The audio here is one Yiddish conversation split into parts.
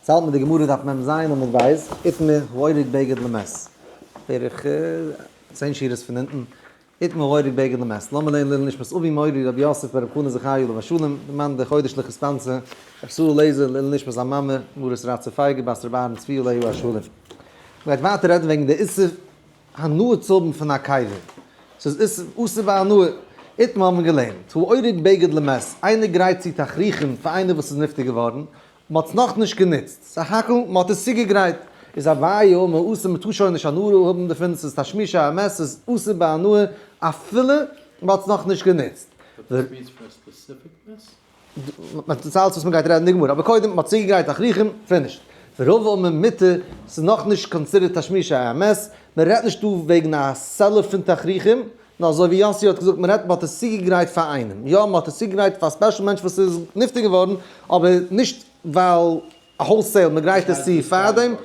ס'האלט מיט די גמרא דף מ ז עמוד ב', איתמר האורג בגד למת, בערך צען שורות פון אונטן, איתמר האורג בגד למת, לאמיר לערנען לעילוי נשמת אבי מורי רבי יוסף ברב חנא זכרי' עליו השלום, די מאן די חודש לחספנצה, רבי ישראל לעזער לעילוי נשמת זיין מאמע מרת רצה פייגא בת רבי אהרן צבי עליו השלום. מ'גייט ווייטער רעדן וועגן די איסור הנאה צו האבן פון א קבר. ס'איז אסור בהנאה. איתמר האבן מיר געלערנט, האורג בגד למת, איינער גרייט צו תכריכים פאר איינער וואס איז נפטר געווארן, מ'האט עס נאכנישט גענוצט, סך הכל מ'האט עס צוגעגרייט, איז אביי אמר אסור מ'טאר שוין נישט הנאה האבן דערפון, ס'איז תשמישי המת, ס'איז אסור בהנאה אפילו מ'האט עס נאכנישט גענוצט. דאס אלץ וואס מ'גייט רעדן אין די גמרא, אבער קודם מ'האט צוגעגרייט תכריכים, finished. ורבא אמר מותר, ס'איז נאכנישט considered תשמישי המת, מ'רעדט נישט דא וועגן א seller פון תכריכים, נאר אזוי ווי יאסי האט געזאגט מ'רעדט מ'האט עס צוגעגרייט פאר איינעם, יא מ'האט עס צוגעגרייט פאר א special מענטש וואס איז נפטר געווארן, אבער נישט ווייל wholesale מ'גרייט עס צו פארדעם,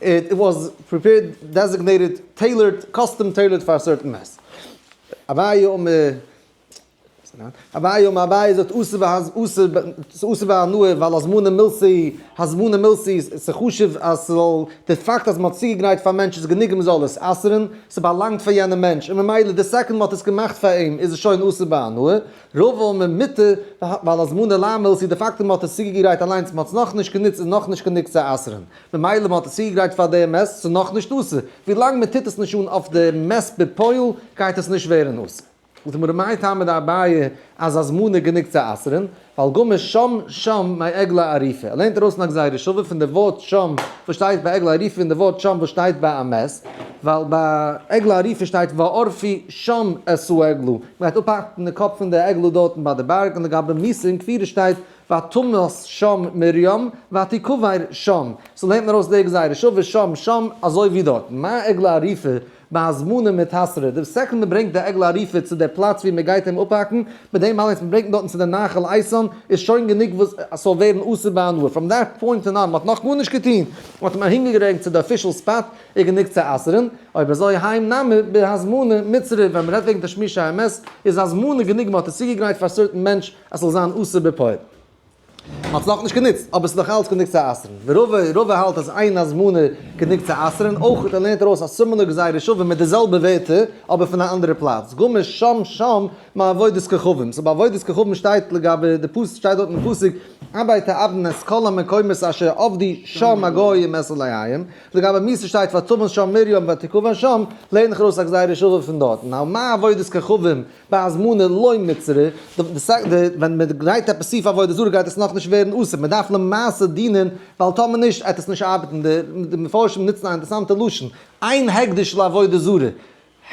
it was prepared designated tailored custom tailored פאר א certain מת. אביי אמר אביי אמר אביי זאגט אסור בהז אסור אסור בהנאה ווייל הזמנה מילתא הזמנה מילתא איז ס'חשוב אז ס'זאל די פאקט אז מ'האט צוגעגרייט פאר א מענטש איז גענוג מ'זאל עס אסר'ן, ס'באלאנגט פאר יענע מענטש און ממילא די second מ'האט עס געמאכט פאר אים איז עס שוין אסור בהנאה. רבא אמר מותר ווייל הזמנה לאו מילתא די פאקט אז מ'האט עס צוגעגרייט אליינס מ'האט עס נאכנישט גענוצט איז נאכנישט גענוג צו אסר'ן ממילא מ'האט עס צוגעגרייט פאר די מת ס'נאכנישט אסור ווילאנג מ'טוט עס נישט אן אויף די מת בפועל גייט עס נישט ווערן אסור. זאגט די גמרא מאי טעמא דאביי אז הזמנה גענוג צו אסר'ן, ווייל גמר שם שם מעגלה ערופה, ער לערנט ארויס נאך גזירה שווה פון די ווארט שם וואס שטייט ביי עגלה ערופה און די ווארט שם וואס שטייט ביי א מת, ווייל ביי עגלה ערופה שטייט וערפו שם את העגלה, מען גייט אפהאקן די קאפ פון די עגלה דארטן ביי די בארג, און לגבי מיתה און קבורה שטייט ותמת שם מרים ותקבר שם, so לערנט מען ארויס די גזירה שווה שם שם אזוי ווי דארטן, מה עגלה ערופה בהזמנה מיתסרא, די second מען ברענגט די עגלה ערופה צו די פלאץ ווי מען גייט אים אפהאקן, מיט דעם אליינס מען ברענגט אים דארטן צו די נחל איתן, איז שוין גענוג וואס עס זאל ווערן אסור בהנאה, from that point on, מען האט נאך גארנישט געטון, מען האט אים אהינגעברענגט צו די official spot, איז גענוג צו אסר'ן, אויב אזוי האי נמי בהזמנה מיתסרא, ווען מען רעדט וועגן תשמישי המת, איז הזמנה גענוג מען האט עס צוגעגרייט פאר א certain מענטש אז ס'זאל זיין אסור בפועל. מ'האט עס נאכנישט גענוצט, אבער ס'איז נאך אלץ גענוג צו אסר'ן. ורבא, רבא האלט אז אין הזמנה גענוג צו אסר'ן, אויך ער לערנט ארויס א similar גזירה שווה מיט די זעלבע ווערטער, אבער פון א אנדערע פלאץ. גמר שם שם מעבודת כוכבים. so ביי עבודת כוכבים שטייט לגבי די פסוק, שטייט דארט אין פסוק, אבד תאבדון את כל המקומות אשר עבדו שם הגויים את אלהיהם. לגבי מיתה שטייט ותמת שם מרים ותקבר שם, לערן איך ארויס א גזירה שווה פון דארט. now מה עבודת כוכבים בהזמנה לא מיתסרא, ווען מען גרייט עפעס צו פאר עבודה זרה גייט עס נאכנישט ווערן אסור, מען דארף למעשה דינען, ווייל טאמער נישט עט עס נישט ארבעטן, די מפרשים נוצן א אינטערסאנטע לשון, אין הקדש לעבודה זרה,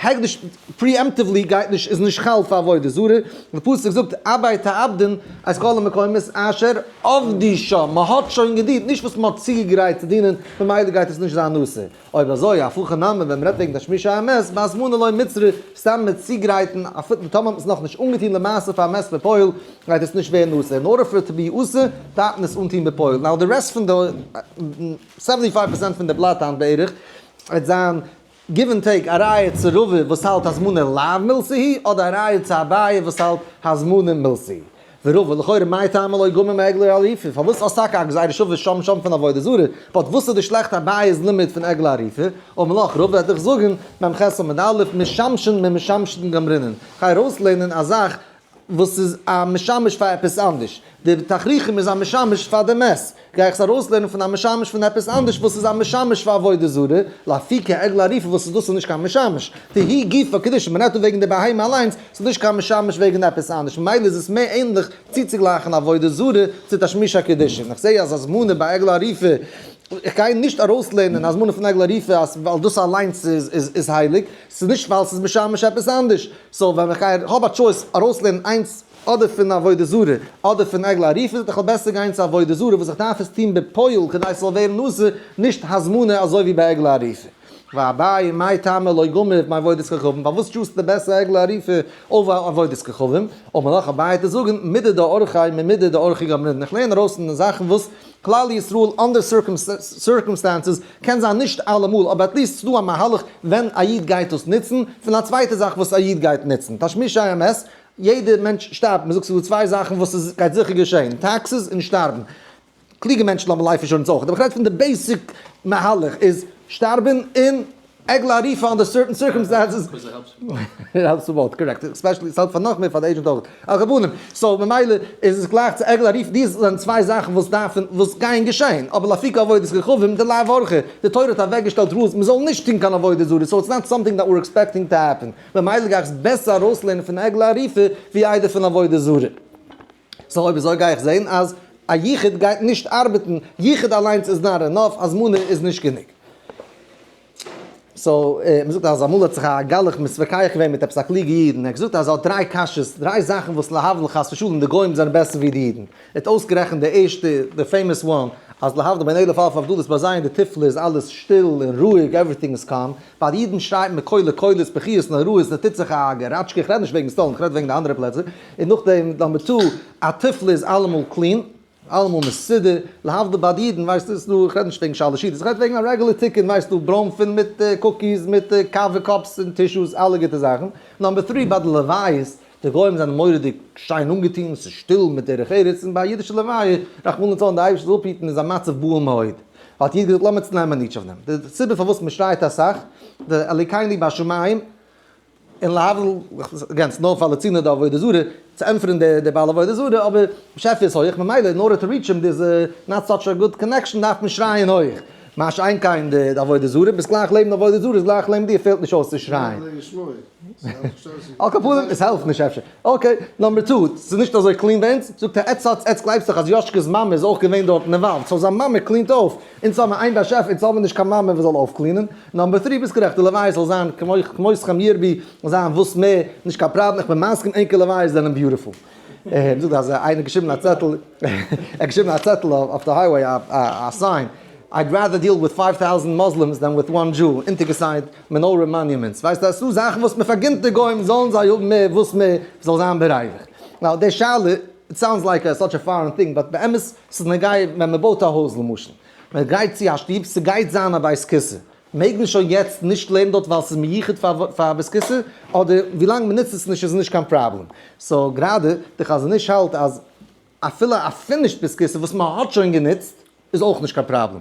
הקדש preemptively גייט נישט איז נישט חל פאר עבודה זרה, די פסוק זאגט אבד תאבדון את כל המקומות אשר עבדו שם, מען האט שוין געדינט, נישט וואס מען האט צוגעגרייט צו דינען, ממילא גייט עס נישט זיין אסור. אויב אזוי הפוך נמי ווען מ'רעדט וועגן תשמישי המת בהזמנה לא מיתסרא סתם מיט צוגרייטן אפילו טאמער האט מען עס נאכנישט אנגעטון למעשה פאר מת בפועל גייט עס נישט ווערן אסור in order for it to be אסור דארף מען עס אנטון בפועל now די rest פון די 75% פון די בלאט היינט בערך וועט זיין give and take א ראיה צו רבא וואס האלט הזמנה לאו מילתא היא אדער א ראיה צו אביי וואס האלט הזמנה מילתא היא. ורבא, לכאורה מאי טעמא לא גמר מעגלה ערופה, פארוואס האסט טאקע א גזירה שווה שם שם פון עבודה זרה, but וואס איז די שלעכטע אביי'ס לימוד פון עגלה ערופה, אמר לך רבא וועט דיך זאגן, מ ח עמוד א', משמשין ממשמשין גמרינן, כ'גיי ארויסלערנען א זאך וואס איז א משמש פאר עפעס אנדערש, די תכריכים איז א משמש פאר די מת, גיי איך עס ארויסלערנען פון א משמש פון עפעס אנדערש וואס איז א משמש פאר עבודה זרה, לאפוקי עגלה ערופה וואס איז דאס איז נישט קיין משמש, דהיא גופא קדושה, מען רעדט דא וועגן די בהמה אליינס, ס'איז נישט קיין משמש וועגן עפעס אנדערש, ממילא איז עס מער ענדליך צוצוגלייכן עבודה זרה צו תשמיש הקדושה, און איך זעה אז הזמנה ביי עגלה ערופה, איך גיי נישט ארויסלערנען הזמנה פון עגלה ערופה אז ווייל דאס אליינס איז הייליג, ס'איז נישט ווייל ס'איז משמש עפעס אנדערש, so ווען איך גיי האב א choice ארויסלערנען איינס אדער פון עבודה זרה אדער פון עגלה ערופה, איך וועל בעסער גיין צו עבודה זרה וואס איך דארף עס טון בפועל כדי ס'זאל ווערן אסור, נישט הזמנה אזוי ווי ביי עגלה ערופה. ואביי מאי טעמא לא גמר מעבודת כוכבים, פארוואס choose סטו בעסער עגלה ערופה over עבודת כוכבים? אמר לך אביי צו זאגן מידי דאורחיה ממידי דאורחיה גמרינן, איך לערן ארויס פון די זאכן וואס כלל ישראל under circumstances קען זיין נישט אלעמאל אבער at least ס'דא א מהלך ווען א איד גייט דאס נוצן, פון א צווייטע זאך וואס א איד גייט נוצן, תשמישי המת, יעדע מענטש שטארבט, מ'זאגט ס'איז דא צוויי זאכן וואס עס גייט זיכער געשען, taxes און שטארבן. קלוגע מענטשן האבן life insurance אויך, אבער איך רעד פון די basic מהלך איז שטארבן און עגלה ערופה under certain circumstances. It helps for both, correct. Especially עס העלפט פאר נאך מער פאר די agent אויך. על כל פנים, so ממילא איז עס גלייך צו עגלה ערופה, די זענען צוויי זאכן וואס דארפן, וואס גייען געשען, אבער לאפוקי עבודת כוכבים דלאו אורחא, די תורה האט אוועקגעשטעלט rules מען זאל נישט טון קיין עבודה זרה, so it's not something that we're expecting to happen, ממילא גיי איך עס בעסער ארויסלערנען פון עגלה ערופה ווי איידער פון עבודה זרה. So אויב אזוי גיי איך זען אז א יחוד גייט נישט ארבעטן, יחוד אליינס איז not enough, הזמנה איז נישט גענוג. So, מ'זאגט אז אמאל האט זיך א גלח מתווכח געווען מיט עפעס א קלוגע איד און ער האט געזאגט אז ער האט דריי קשיות, דריי זאכן וואס להבדיל חס ושלום די גוים זענען בעסער ווי די אידן. ער האט אויסגערעכנט די ערשטע, די famous one, אז להבדיל בין אלף אלפי הבדלות ביי זיי אין די תיפלה איז אלעס שטיל און רואיג, everything is calm, ביי די אידן שרייט מען קולי קולות, בכיות נוראות, ס'טוט זיך א געראטשקע, איך רעד נישט וועגן סטאלין, איך רעד וועגן די אנדערע פלעצער, און נאכדעם number two, א תיפלה איז אלעמאל clean, אלעמאל מסודר, להבדיל ביי די אידן ווייסטו ס'איז דא, איך רעד נישט וועגן שלש סעודות, איך רעד וועגן א regular תיקון, ווייסטו, ברוינפן מיט cookies מיט קאווע cups און tissues, אלע גוטע זאכן. Number three, ביי די לוויות, די גוים זענען מורא'דיג שיין אנגעטון, ס'איז שטיל מיט דרך ארץ, און ביי א אידישע לוויה, רחמנא לצלן די אייבערשטער זאל אפהיטן, איז א מצב בהול מאוד. האט איד געזאגט לאמיר צונעמען each of them. די סיבה פארוואס מען שרייט אסאך, די אלוקינו בשמים, און להבדיל, again, ס'איז נאר פאר לצינא דעבודה זרה, צו ענטפערן די בעל עבודה זרה, אבער באשעפער איז הויך, ממילא in order to reach him there's not such a good connection דארף מען שרייען הויך. מה שאין כן די עבודה זרה, ביסט גלייך לעבן די עבודה זרה איז גלייך לעבן דיר, פעלט נישט אויס צו שרייען. על כל פנים, עס העלפט נישט אפשר. Okay, number two, ס'איז נישט אזוי clean ביי אונז, זאגט ער, עטס האטס, עטס גלייבסט דאך אז יאשקע'ס מאמע איז אויך געווען דארט involved, so זיין מאמע clean ט אויף, אונז האבן איין באשעפער, אונז האבן נישט קיין מאמע וואס זאל אויפ clean ען. Number three, ביסט גערעכט, די לוויה זאל זיין כמותכם ירבי, זאל זיין וואס מער, נישט קיין פראבלעם, איך בין מסכים ענקער לוויות זענען beautiful. זאגט אז איינער געשריבן א צעטל, ער האט געשריבן א צעטל אויף די highway, א sign, I'd rather deal with 5000 Muslims than with one Jew, אונטערגעסיינט Menorah Monuments, ווייסט אז ס'דא זאכן וואס מ'פארגינט די גוים זאלן זיי האבן מער וואס מער זאל זיין בריווח. Now די שאלה, it sounds like such a foreign thing, but באמת ס'איז נוגע ווען מ'בויט א הויז למשל, מ'גייט צו א שטוב, ס'גייט זיין א בית כסא, מעג מען שוין יעצט נישט לערנען דארט ווייל ס'איז מיוחד פאר א בית כסא, אדער ווילאנג מ'נוצט עס נישט איז נישט קיין פראבלעם. So גראדע, די חזון איש האלט אז אפילו א finished בית כסא וואס מ'האט שוין גענוצט איז אויך נישט קיין פראבלעם.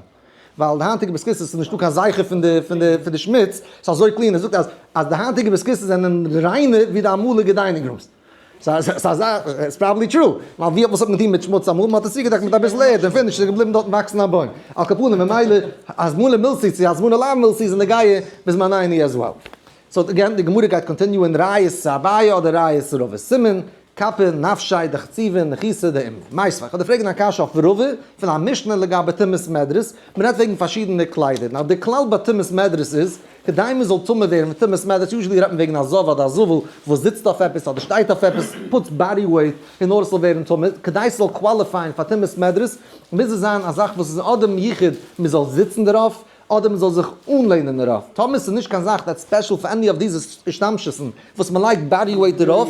ווייל די היינטיגע בית כסא'ס איז נישטא קיין זכר פון די פון די פון די שמוץ, ס'איז אזוי clean, ער זאגט אז אז די היינטיגע בית כסא'ס זענען ריינער ווי די אמאליגע dining rooms. ס'איז אזא, it's probably true, ווייל ווי וואס האט מען געטון מיט שמוץ אמאל? מ'האט עס צוגעדעקט מיט אביסל ערד און finish, ס'איז געבליבן דארטן וואקסן א בוים. על כל פנים ממילא הזמנה מילתא צו הזמנה לאו מילתא איז נוגע בזמנינו as well. So again די גמרא גייט continue ען ראיות צו אביי אדער ראיות צו רבא. סימן, כפי נפשי דחציבא ניחותא דאימא. מיתיבי, כ'וועל דיר פרעגן א קשיא אויף רבא פון א משנה לגבי טומאת מדרס, מ'רעדט וועגן פארשידענע קליידער, now די כלל ביי טומאת מדרס איז, כדי מ'זאל טמא ווערן פון טומאת מדרס, usually רעדט מען וועגן א זב אדער א זבל וואס זיצט אויף עפעס אדער שטייט אויף עפעס, puts body weight אין ארדער ס'זאל ווערן טמא, כדי ס'זאל qualify ען פאר טומאת מדרס, מוז עס זיין א זאך וואס איז אדער מיוחד מ'זאל זיצן דערויף, אדער מ'זאל זיך אנלענען דערויף. טאמער ס'איז נישט קיין זאך that's special פאר any of these השתמשות'ן וואס מ'לייגט body weight דערויף,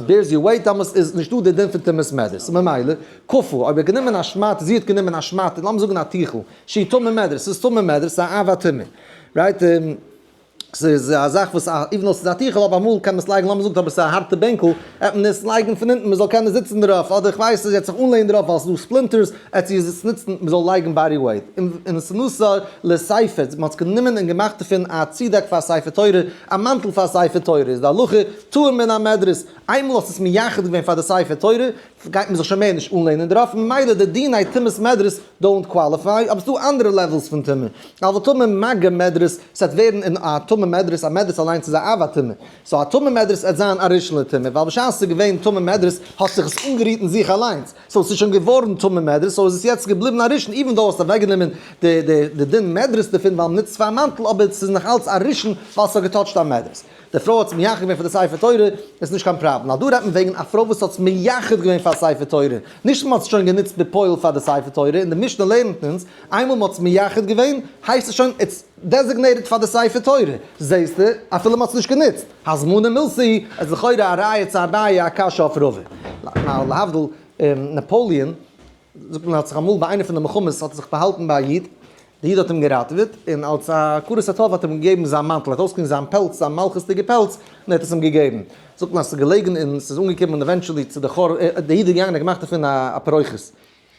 bears your weight, דאמאלס איז נישטא די דין פון טומאת מדרס. ממילא, כפה, אויב ער האט גענומען א שמאטע, זי האט גענומען א שמאטע, לאמיר זאגן א טיכל, שהיא טמא מדרס, ס'איז טמא מדרס, ס'איז א אב הטומאה. Right? ס'איז א זאך וואס even though ס'איז א טיכל אבער אמאל קען מען עס לייגן לאמיר זאגן אבער ס'איז א הארטע בענקל העט מען עס לייגן פון אונטן מ'זאל קענען זיצן דערויף אדער איך ווייס זי העט זיך אנלענען דערויף ווייל ס'איז דא splinters העט זי עס נוצן מ'זאל לייגן body weight און ונתנתה לספר מ'האט עס גענומען און געמאכט דערפון א צודעק פאר ספר תורה א מאנטל פאר ספר תורה איז די הלכה טהור מן המדרס איינמאל האסט עס מייחד געווען פאר די ספר תורה גייט מען זיך שוין מער נישט אנלענען דערויף, ממילא די דיני טומאת מדרס don't qualify, אבער ס'דא אנדערע levels פון טומאה, אבל טמא מגע מדרס, ס'וועט ווערן אין א טמא מדרס, א מדרס אליינס איז א אב הטומאה, so א טמא מדרס עט זיין א ראשון לטומאה, ווייל בשעת ס'איז געווען טמא מדרס האט זיך עס אנגערירט אין זיך אליינס, so ס'איז שוין געווארן טמא מדרס, so איז עס יעצט געבליבן א ראשון, even though האסט אוועקגענומען די די דין מדרס דערפון ווייל מ'נוצט עס פאר א מאנטל, אבער ס'איז נאך אלץ א ראשון ווייל ס'האט געטאטשט א מדרס. די פרוי האט עס מייחד געווען פאר די ספר תורה, איז נישט קיין פראבלעם. נאר דא רעדט מען וועגן א פרוי וואס האט עס מייחד געווען פאר ספר תורה, נישט מען האט עס שוין גענוצט בפועל פאר די ספר תורה, און די משנה לערנט אונז, איינמאל מען האט עס מייחד געווען, הייסט עס שוין it's designated פאר די ספר תורה. זעסטו, אפילו מען האט עס נישט גענוצט. הזמנה מילתא איז לכאורה א ראיה צו אביי א קשיא אויף רבא. להבדיל, נאפאליען, זאגט מען האט זיך אמאל ביי איינע פון די מלחמות האט ער זיך באהאלטן ביי א איד, די איד האט אים געראטעוועט, און אלס הכרת הטוב האט ער אים געגעבן זיין מאנטל, ער האט אויסגעטון זיין פעלץ, זיין מלכות'דיגע פעלץ, און ער האט עס אים געגעבן. זאגט מען אז ס'איז געלעגן און ס'איז אנגעקומען eventually צו די חור, די איד איז געגאנגען און געמאכט דערפון א פרוכת.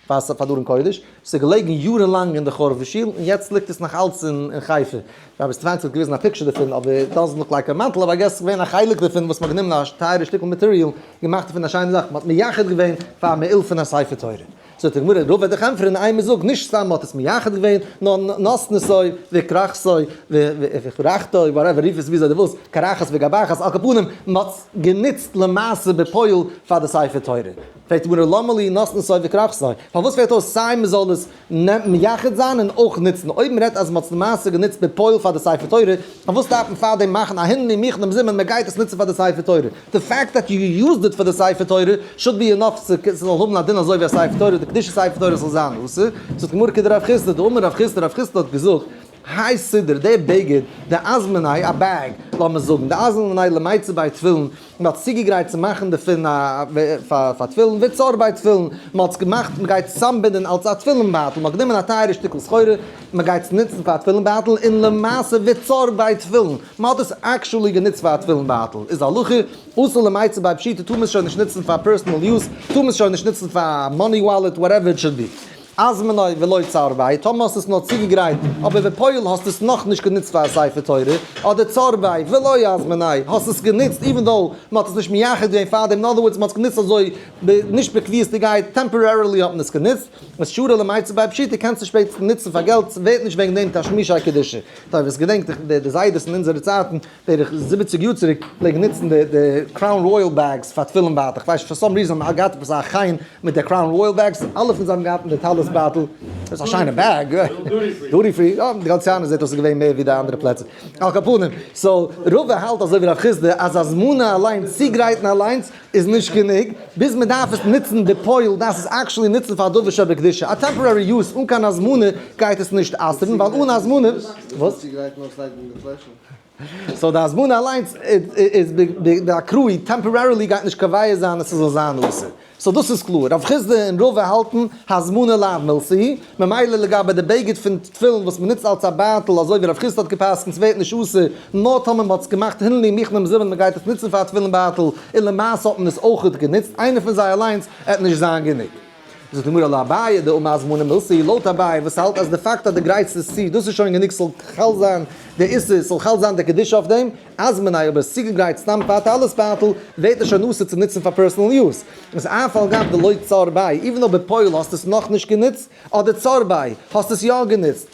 פאר פאר ארון קודש, ס'איז געלעגן יארן לאנג אין די חורבה שול, און יעצט ליגט עס נאך אלץ אין חיפה. רבי סטוואנצי האט געוויזן א picture דערפון, אבער it doesn't look like א מאנטל, אבער I guess ס'איז געווען א חלק דערפון וואס מ'האט גענומען א טייערע שטיקל material, געמאכט דערפון א שיינע זאך, מ'האט מייחד געווען פאר מעיל פון א ספר תורה. זאגט די גמרא, רבא וועט דיך ענטפערן, איי מ'זאגט נישט סתם מ'האט עס מייחד געווען, נאר נתנתו וכרכתו וכרכתו, whatever, רוף עס וויאזוי דו ווילסט, קרחת וגבחת, על כל פנים, מ'האט עס גענוצט למעשה בפועל פאר די ספר תורה. פרעגט די גמרא, למה לי נתנתו וכרכתו, פארוואס פעלט אויס סיי מ'זאל עס מייחד זיין און אויך נוצן? אויב מ'רעדט אז מ'האט עס למעשה גענוצט בפועל פאר די ספר תורה, פארוואס דארף מען פארדעם מאכן א הנני מוכן ומזומן מ'גייט עס נוצן פאר די ספר תורה? די fact that you used it פאר די ספר תורה should be enough ס'זאל האבן א דין אזוי ווי א ספר תורה, די קדושת ספר תורה זאל זיין אסור. זאגט די גמרא כדרב חסדא דאמר רב חסדא, רב חסדא האט געזאגט, האי סודר, דער בגד, דאזמניה, א bag, לאמיר זאגן, דאזמניה למיצר ביה תפילין, מען האט צוגעגרייט צו מאכן דערפון א פאר תפילין, וצר ביה תפילין, מען האט עס געמאכט, מען גייט צוזאמבינדען אלס א תפילין בייטל, מען האט גענומען א טייערע שטיקל סחורה, מען גייט עס נוצן פאר א תפילין בייטל, און למעשה וצר ביה תפילין, מען האט עס actually גענוצט פאר א תפילין בייטל, איז הלכה, אסור למיצר ביה פשיטא, טאר מען עס שוין נישט נוצן פאר personal use, טאר מען עס שוין נישט נוצן פאר money wallet, whatever it should be. אזמניה ולא צר ביה, טאמער האסטו עס נאר צוגעגרייט, אבער בפועל האסטו עס נאכנישט גענוצט פאר א ספר תורה, אדער צר ביה ולא אזמניה, האסט עס גענוצט even though מען האט עס נישט מייחד געווען פארדעם, אין other words מען האט עס גענוצט אזוי נישט בקביעות'דיגהייט, temporarily האט מען עס גענוצט, איז שרי למיצר ביה פשיטא, קענסט עס שפעטער נוצן פאר געלט, ס'ווערט נישט וועגן דעם תשמישי קדושה. טוב, עס געדענקט איך די זיידעס אין אונזערע צייטן, בערך 70 יאר צוריק פלעגן נוצן די Crown Royal bags פאר תפילין בייטל, כ'ווייס נישט for some reason האבן אלע געהאט עפעס א חן מיט די Crown Royal bags, אלע פון זיי האבן געהאט אין די טלית בייטל, דאס איז א שיינע bag, duty free, יא, די גאליציאנער זעט אויס איז געווען מער ווי די אנדערע פלעצער, על כל פנים, so רבא האלט אזוי ווי רב חסדא אז הזמנה אליינס, צוגרייטן אליינס, איז נישט גענוג, ביז מען דארף עס נוצן בפועל, דארף עס actually נוצן פאר א דבר שבקדושה, א temporary use אן קיין הזמנה גייט עס נישט אסר'ן, ווייל אן הזמנה, וואס? so די הזמנה אליינס איז באקראי, temporarily גייט נישט קובע זיין אז ס'זאל זיין אסור. so דאס איז קלאר. רב חסדא און רבא האלטן הזמנה לאו מילתא היא, ממילא לגבי די בגד פון תפילין וואס מ'נוצט אלס א בייטל אזוי ווי רב חסדא האט גע'פסק'נט ס'ווערט נישט אסור נאר טאמער מ'האט עס געמאכט הנני מוכן ומזומן מ'גייט עס נוצן פאר א תפילין בייטל און למעשה האט מען עס אויכעט גענוצט איינער פון זיי אליינס עט נישט זיין גענוג. זאגט די גמרא לאביי דאמר הזמנה מילתא היא, לויט אביי וואס האלט אז די פאקט אז דו גרייטסט עס צו דאס איז שוין גענוג ס'זאל חל זיין די איסור, ס'זאל חל זיין די קדושה אויף דעם, אזמניה אבער עס צוגעגרייט סתם פאר טלית בייטל ווערט עס שוין אסור צו נוצן פאר personal use. איז אף על גב דלא צר ביה, even אויב בפועל האסטו עס נאכנישט גענוצט, אדער צר ביה, האסט עס יא גענוצט,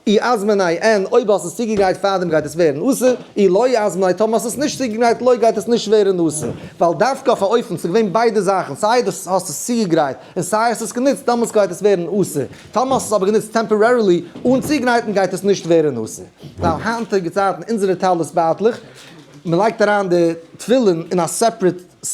אי אזמניה אין, אויב האסט עס צוגעגרייט פארדעם גייט עס ווערן אסור, אי לא אזמניה טאמער האסט עס נישט צוגעגרייט לא גייט עס נישט ווערן אסור, ווייל דווקא אויף א אופן ס'איז געווען ביידע זאכן סיי דו האסט עס צוגעגרייט און סיי האסט עס גענוצט דאמאלס גייט עס ווערן אסור, טאמער האסט עס אבער גענוצט temporarily אן צוגרייטן גייט עס נישט ווערן אסור. ווייל היינטיגע צייטן אונזערע טלית בייטלעך, מען לייגט אריין די תפילין אין א separate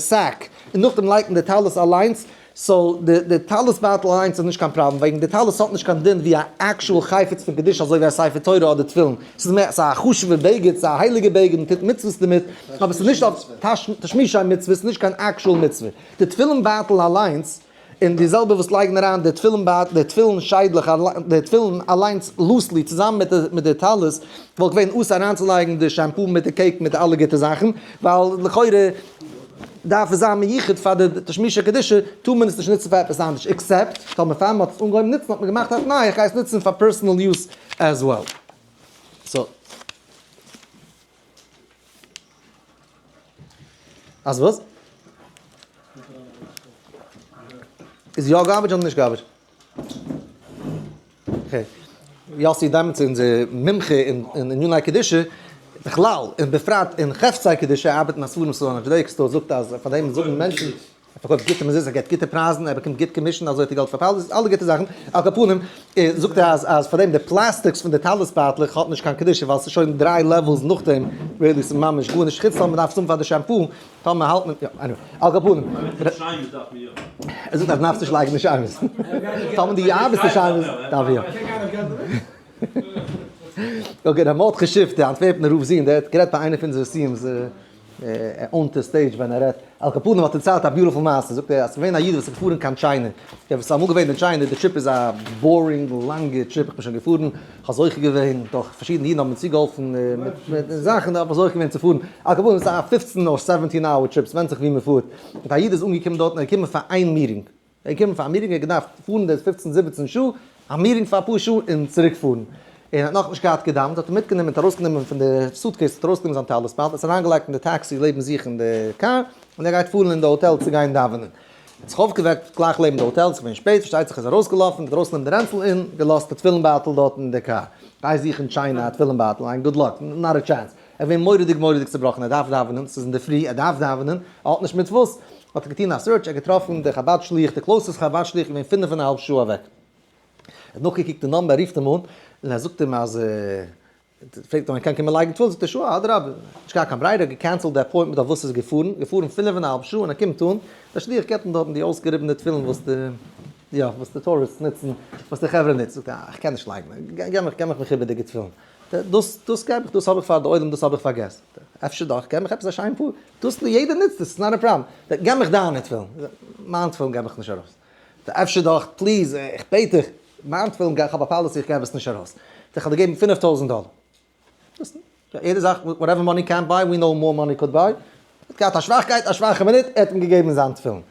sack און נאכדעם לייגט מען די טלית אליינס, so די טלית בייטל אליינס איז נישט קיין פראבלעם וועגן די טלית האט נישט קיין דין ווי א actual חפץ פון קדושה אזוי ווי א ספר תורה אדער תפילין, ס'איז מער ס'איז א חשוב'ע בגד ס'איז א הייליגע בגד מען טוט מצוות דערמיט אבער ס'איז נישט אויף תשמישי מצוה ס'איז נישט קיין actual מצוה. די תפילין בייטל אליינס און די זעלבע וואס לייגן אריין די תפילין בייטל די תפילין שיידלעך די תפילין אליינס loosely צוזאמען מיט מיט די טלית וואלט געווען אסור אריינצולייגן די shampoo מיט די cake מיט אלע גוטע זאכן ווייל לכאורה דארף עס זיין מיוחד פאר די תשמישי קדושה, טאר מען עס נישט נוצן פאר עפעס אנדערש, except טאמער פאר מען האט עס אנגעהויבן נוצן האט מען געמאכט א תנאי איך גיי עס נוצן פאר personal use as well. so. אז וואס? איז יא garbage אדער נישט garbage? okay. יאסי דעמאלטס איז אונזער מומחה אין עניני קדושה, בכלל און בפרט אין חפצי קדושה, ארבעט אין א ספרים store אין Judaica store, זאגט אז פאר דעם זאגן מענטשן, ער פארקויפט גוטע מזוזות, ער געבט גוטע פרייזן, ער באקומט גוט commission, אזוי האט ער געלט פאר פאליס, אלע גוטע זאכן, על כל פנים, זאגט ער אז אז פאר דעם די plastics פון די טלית בייטלעך האט נישט קיין קדושה ווייל ס'איז שוין דריי levels נאכדעם, really ס'איז ממש גארנישט, חוץ טאמער מ'דארף עס האבן פאר די shampoo, טאמער האלט מען, יא, anyway, על כל פנים. ער זאגט אז דארפסט נישט לייגן די שמות. טאמער דו ארבעסט די שמות, דארף יא. okay, ר' מרדכי שיף, די אנטווערפענער רב זון, דער האט גערעדט ביי איינע פון אונזערע סיום'ס on the stage ווען ער רעדט. על כל פנים האט ער דערציילט א beautiful מעשה, זאגט ער אז ס'איז געווען א איד וואס איז געפארן קיין China. דער וואס איז אמאל געווען אין China, די trip איז א boring לאנגע trip, איך בין שוין געפארן, כ'האב זוכה געווען, דורך פארשידענע אידן האבן מיר צוגעהאלפן מיט זאכן, האב איך זוכה געווען צו פארן, על כל פנים ס'איז א 15 or 17 hour trip, ס'ווענדט זיך ווי מ'פארט, און א איד איז אנגעקומען דארטן, ער איז געקומען פאר איין meeting. ער איז געקומען פאר א meeting, ער האט געדארפט פארן די פופצן זיבעצן שעה, א meeting פאר אפאר שעה און צוריק פארן, און ער האט נאכנישט געהאט געדאווענט, האט ער מיטגענומען, האט ארויסגענומען פון די suitcase, האט ארויסגענומען זיין טלית בייטל, עס אריינגעלייגט אין די טעקסי לעבן זיך אין די קאר, און ער גייט פארן אין די האטעל צו גיין דאווענען. ער האט זיך אויפגעוועקט גלייך לעבן די האטעל, עס איז געווען שפעט, פארשטייט זיך ער איז ארויסגעלאפן, האט ארויסגענומען די רענצל און געלאזט די תפילין בייטל דארט אין די קאר. גיי זוך אין China א תפילין בייטל, איין good luck, not a chance. ער איז געווען מורא'דיג מורא'דיג צובראכן, ער דארף דאווענען, ס'איז אינדערפרי, ער דארף דאווענען, ער האט נישט מיט וואס, האט ער געטון א search, ער האט געטראפן די חבד שליח, די closest חבד שליח איז געווען פינף און א האלב שעה אוועק. ער האט נאכגעקוקט די number, ער רופט אים אן, און ער זאגט אים אז, פרעגט אים ער קען קומען לייגן תפילין, זאגט ער sure, אדרבה, נישט געהאט קיין ברירה, גע cancel ט די appointment אויף וואס ער איז געפארן, געפארן פינף און א האלב שעה און ער קומט אן, דער שליח געבט אים דארטן די אויסגעריבענע תפילין וואס די, יא, וואס די tourists נוצן, וואס די חברה נוצן, זאגט ער, איך קען נישט לייגן, געב מיך, געב מיך מכובד'יגע תפילין. דאס דאס געב איך, דאס האב איך פאר די עולם, דאס האב איך פארגעסן. אפשר דאך, געב מיך עפעס א שיין פאר, דאס יעדער נוצט עס, it's not a problem. געב מיך דיינע תפילין. מיין תפילין געב איך נישט ארויס. אפשר דאך, please, איך בעט דיך, מיין תפילין, איך האב א policy, איך געב עס נישט ארויס. איך האב דיר געגעבן 5000 דאלער. יעדע זאך, וואטעווער מאני קענט ביי, ווי נאו מאר מאני קוד ביי. האט געהאט א שוואכקייט, א שוואכע מינוט, ער האט אים געגעבן זיין תפילין.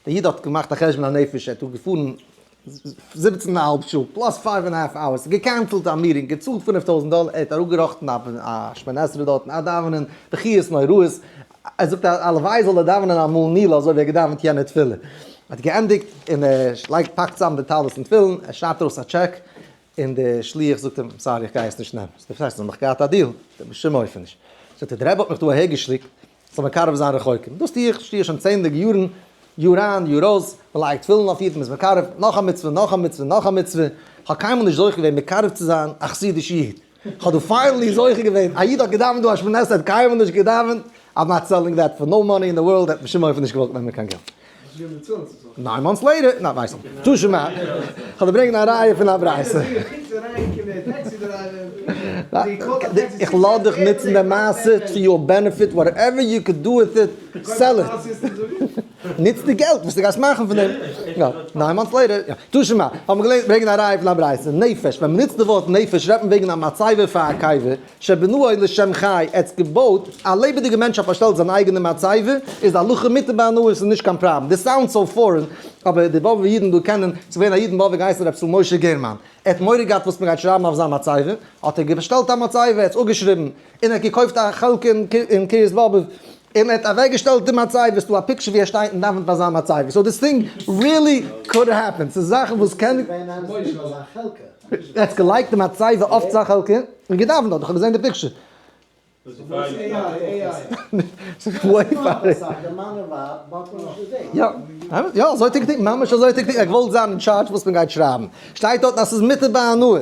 דער איד האט געמאכט א חשבון הנפש, ער האט געפארן זיבעצן און א האלב שעה, plus five and half hours, גע cancel ט א meeting, געצאלט 5000 דאלער, ער האט אראפגעראכטן א שמונה עשרה דארטן, א דאווענען, בכיות נוראות, ער זאגט אז הלוואי זאל ער דאווענען אמאל נעילה אזוי ווי ער האט געדאווענט יענע תפילה. ער האט געענדיגט און ער לייגט פאקט צוזאם די טלית און תפילין, ער שרייבט ארויס א טשעק, און דער שליח זאגט אים, sorry איך גיי עס נישט נעמען. זאגט ער, וואס הייסט, האסט דאך געהאט א deal? זאגט ער, בשום אופן נישט. זאגט ער, דער רבי האט מיך דא אהערגעשיקט, זאל מקרב זיין רחוקים. דאס טו איך, שטי איך שוין צענדליגע יארן, יאר איין יאר אויס, מען לייגט תפילין אויף אידן, מען איז מקרב, נאך א מצוה, נאך א מצוה, נאך א מצוה. איך האב קיינמאל נישט זוכה געווען מקרב צו זיין א חסידישע איד. איך האב דא finally זוכה געווען, א איד האט געדאווענט דא א שמונה עשרה, ער האט קיינמאל נישט געדאווענט, I'm not selling that for no money in the world, ער האט בשום אופן נישט געוואלט נעמען קיין געלט. nine months later, ניין ווייס איך נישט, תא שמע, כ'וועל דיר ברענגען א ראיה פון א ברייתא. איך לאז דיך נוצן די מעשה to your benefit, whatever you could do with it, sell it. נוץ די געלט וואס דו גייסט מאכן פון דעם. יא, nine months later, יא. תא שמע, האבן מיר געלערנט ברענגען א ראיה פון א ברייתא, נפש, ווען מ'נוצט די ווארט נפש רעדט מען וועגן א מצבה פאר א קבר, שבנאו לשם חי, ער האט געבויט, א לעבעדיגע מענטש האט באשטעלט זיין אייגענע מצבה, איז די הלכה מותר בהנאה, עס איז נישט קיין פראבלעם, this sound so foreign, אבער די באבוב'ע אידן דא קענען, ס'איז געווען א איד אין באבוב געהייסן ר' ישראל משה גערמאן, ער האט מורא געהאט וואס מ'גייט שרייבן אויף זיין מצבה, האט ער באשטעלט א מצבה, ער האט עס אפגעשריבן, און ער האט געקויפט א חלקה אין קרית באבוב, און ער האט אוועקגעשטעלט די מצבה, ס'איז דא א picture ווי ער שטייט און דאווענט ביי זיין מצבה, so this thing really could happen, ס'איז זאכן וואס קען. ער האט געלייגט די מצבה אויף זיין חלקה און געדאווענט דארט, איך האב געזען די picture. יא, יא, אזוי האט ער געטון, ממש אזוי האט ער געטון, ער האט געוואלט זיין אין טשארדזש וואס מען גייט שרייבן, שטייט דארטן אז ס'איז מותר בהנאה,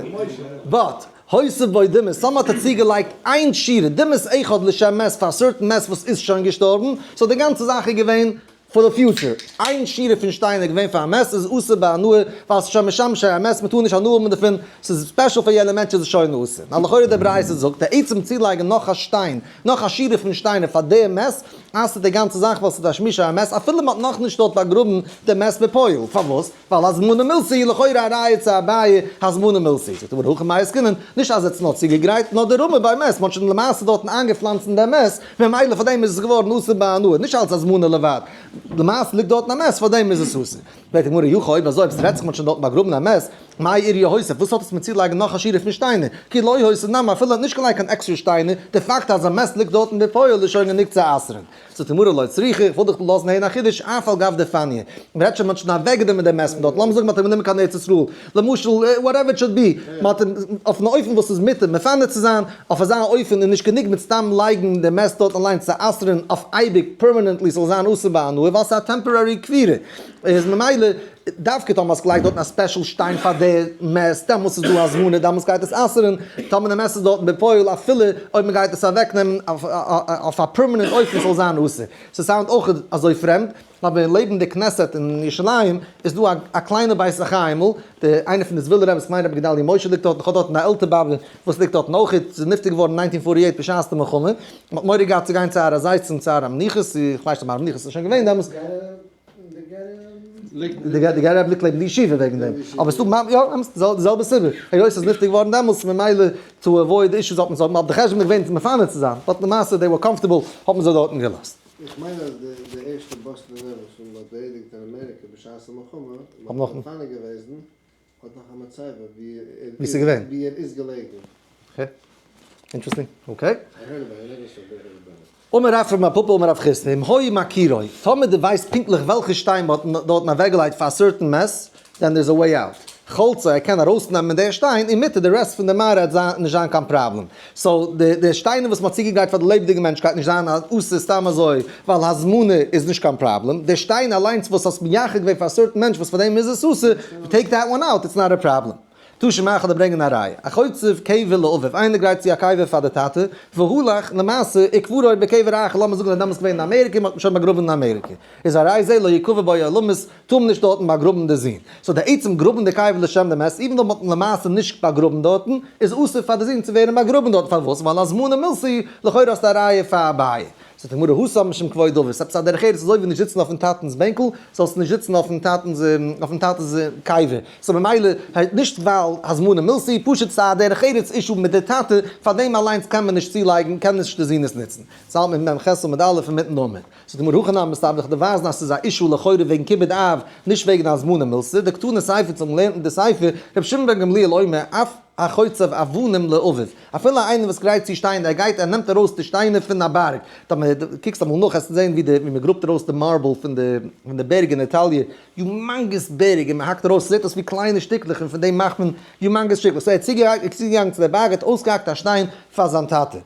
but הוסיף בו דמעות, סאם האט ער צוגעלייגט איין שורה, דמעות אחד לשם מת פאר א certain מת וואס איז שוין געשטארבן, so די גאנצע זאך איז געווען for the future, איין שורה פון שטיינער געווען פאר א מת איז אסור בהנאה, ווייל ס'איז שוין משמשי המת, מ'טאר נישט הנאה האבן דערפון, ס'איז special פאר יענע מענטש איז עס שוין אסור. נאר לכאורה די ברייתא זאגט, די עצם צולייגן נאך א שטיין, נאך א שורה פון שטיינער פאר די מת, אסר'ט די גאנצע זאך ווייל ס'איז תשמישי המת אפילו מ'האט נאכנישט דארט באגראבן די מת בפועל. פארוואס? ווייל הזמנה מילתא היא לכאורה א ראיה צו אביי הזמנה מילתא היא. זאגט די גמרא הכא במאי עסקינן, נישט אז ער האט עס נאר צוגעגרייט, נאר דרמי ביה מת, מ'האט שוין למעשה דארטן איינגעפלאנצן דעם מת, ממילא פאר דעם איז עס געווארן אסור בהנאה, נישט אלס הזמנה לבד. למעשה ליגט דארטן א מת, פאר דעם איז עס אסור. פרעגט די גמרא אי הכי אויב אזוי אויב ס'רעדט זיך מ'האט שוין דארטן באגראבן א מת, מאי איריא הוסיף, וואס האט עס מיט צולייגן נאך א שורה פון שטיינער? כי לא הוסיף נמי אפילו ער האט נישט געלייגט קיין עקסטערע שטיינער, די פאקט אז א מת ליגט דארטן בפועל איז שוין גענוג צו אסר'ן. זאגט די גמרא לא צריכא, איך וויל דיך לאזן הערן א חידוש, אף על גב דפניא, מען רעדט שוין מען האט שוין אוועקגענומען דעם מת פון דארט, לאמיר זאגן מען האט אים גענומען קיין ארץ ישראל, למשל whatever it should be, מען האט אים אויפן אופן וואס איז מותר מפנה צו זיין, אויף אזא אופן איז נישט גענוג מיט סתם לייגן דעם מת דארט אליין צו אסר'ן אויף אייביג permanently ס'זאל זיין אסור בהנאה ווייל ס'איז א temporary קבירה, איז ממילא דווקא טאמער האסט געלייגט דארטן א special שטיין פאר די מת, דעמאלטס איז דא הזמנה, דעמאלטס גייט עס אסר'ן, טאמער די מת איז דארטן בפועל אפילו אויב מען גייט עס אוועקנעמען אויף א permanent אופן ס'זאל זיין אסור. ס' sound אויך אזוי פרעמד, אבער לעבן די כנסת אין ירושלים איז דא א קליינע בית החיים'ל, די איינע פון די זווילער רבי'ס כ'מיין רבי גדלי' משה ליגט דארטן, כ'האב דארטן א עלטער באבע וואס ליגט דארטן אויך, זי איז נפטר געווארן אין 1948 בשעת די מלחמה, מען האט מורא געהאט צו גיין צו הר הזיתים צו הר המנוחות, כ'ווייס נישט אויב הר המנוחות איז שוין געווען דעמאלס. די גערער רבי ליגט לעבן די ישיבה וועגן דעם, אבער ס'דא ממ יא אמת די זעלבע סיבה, היות ס'איז נפטר געווארן דעמאלטס ממילא to avoid issues האט מען זיי אויף די חשבון געווען מפנה צו זיין, but למעשה they were comfortable האט מען זיי דארטן געלאזט. איך מיין אז די ערשטע באסטאנער רבי וואס מען האט באערדיגט אין אמעריקע בשעת המלחמה, און מען האט מפנה געוועזן, האט נאך א מצבה ווי ער איז געלעגן. Okay. Interesting. Okay. אמר רב פון פפא אמר רב חסדא, אם היה מכירו, טאמער דו ווייסט פונקטליך וועלכע שטיין מ'האט דארטן אוועקגעלייגט פאר א certain מת, then there's a way out. חלצו, ער קען ארויסנעמען די שטיין, און מיט די rest פון די מערה וועט זיין נישט זיין קיין פראבלעם. So די שטיינער וואס מ'האט צוגעגרייט פאר די לעבעדיגע מענטש גייט נישט זיין א אסור סתם אזוי, ווייל הזמנה איז נישט קיין פראבלעם. די שטיין אליינס וואס האסט מייחד געווען פאר א certain מענטש וואס פאר דעם איז עס אסור, take that one out, it's not a problem. תא שמע כ'וועל דיר ברענגען א ראיה. החוצב קבר לאביו, איינער גרייט צו א קבר פאר די טאטע, והלך, למעשה, וקברו בקבר אחר, לאמיר זאגן ער איז דעמאלטס געווען אין אמעריקע, מ'האט אים שוין באגראבן אין אמעריקע. איז הרי זה לא יקבר בו עולמית, טאר מען נישט דארטן באגראבן די זון. So די עצם גראבן די קבר לשם די מת, even though מ'האט אים למעשה נישט באגראבן דארטן, איז אסור פאר די זון צו ווערן באגראבן דארטן. פארוואס? ווייל הזמנה מילתא, לכאורה האסטו א ראיה פאר אביי. זאגט די גמרא התם משום כבוד אבות, עפעס א דרך ארץ אזוי ווי נישט זיצן אויפן טאטנס בענקל, זאלסטו נישט זיצן אויפן טאטנס אויפן טאטנס קבר, so ממילא נישט ווייל הזמנה מילתא, פשוט ס'איז א דרך ארץ issue מיט די טאטע, פאר דעם אליינס קען מען נישט צולייגן, קען נישט די זון עס נוצן. ס'האלט מיט מ ח עמוד א' אינמיטן די עמוד. זאגט די גמרא הכי נמי מסתברא דיך ווייזן אז ס'איז א issue לכאורה וועגן כיבוד אב, נישט וועגן הזמנה מילתא, דקתני סיפא צו האבן געלערנט אין די סיפא, רבי שמעון בן גמליאל אומר, אף החוצב אבנים לאביו, אפילו איינער וואס גרייט צו שטיינער, ער גייט ער נעמט ארויס די שטיינער פון א בארג, טאמער דו קוקסט אמאל נאך וועסטו זען ווי די ווי מען גראבט ארויס די marble פון די פון די בערג אין איטאליע, humongous בערג און מען האקט ארויס ס'זעט אויס ווי קליינע שטיקלעך און פון דעם מאכט מען humongous שטיקלעך, so ער איז צוגעגאנגען צו די בארג ער האט אויסגעהאקט א שטיין פאר זיין טאטע.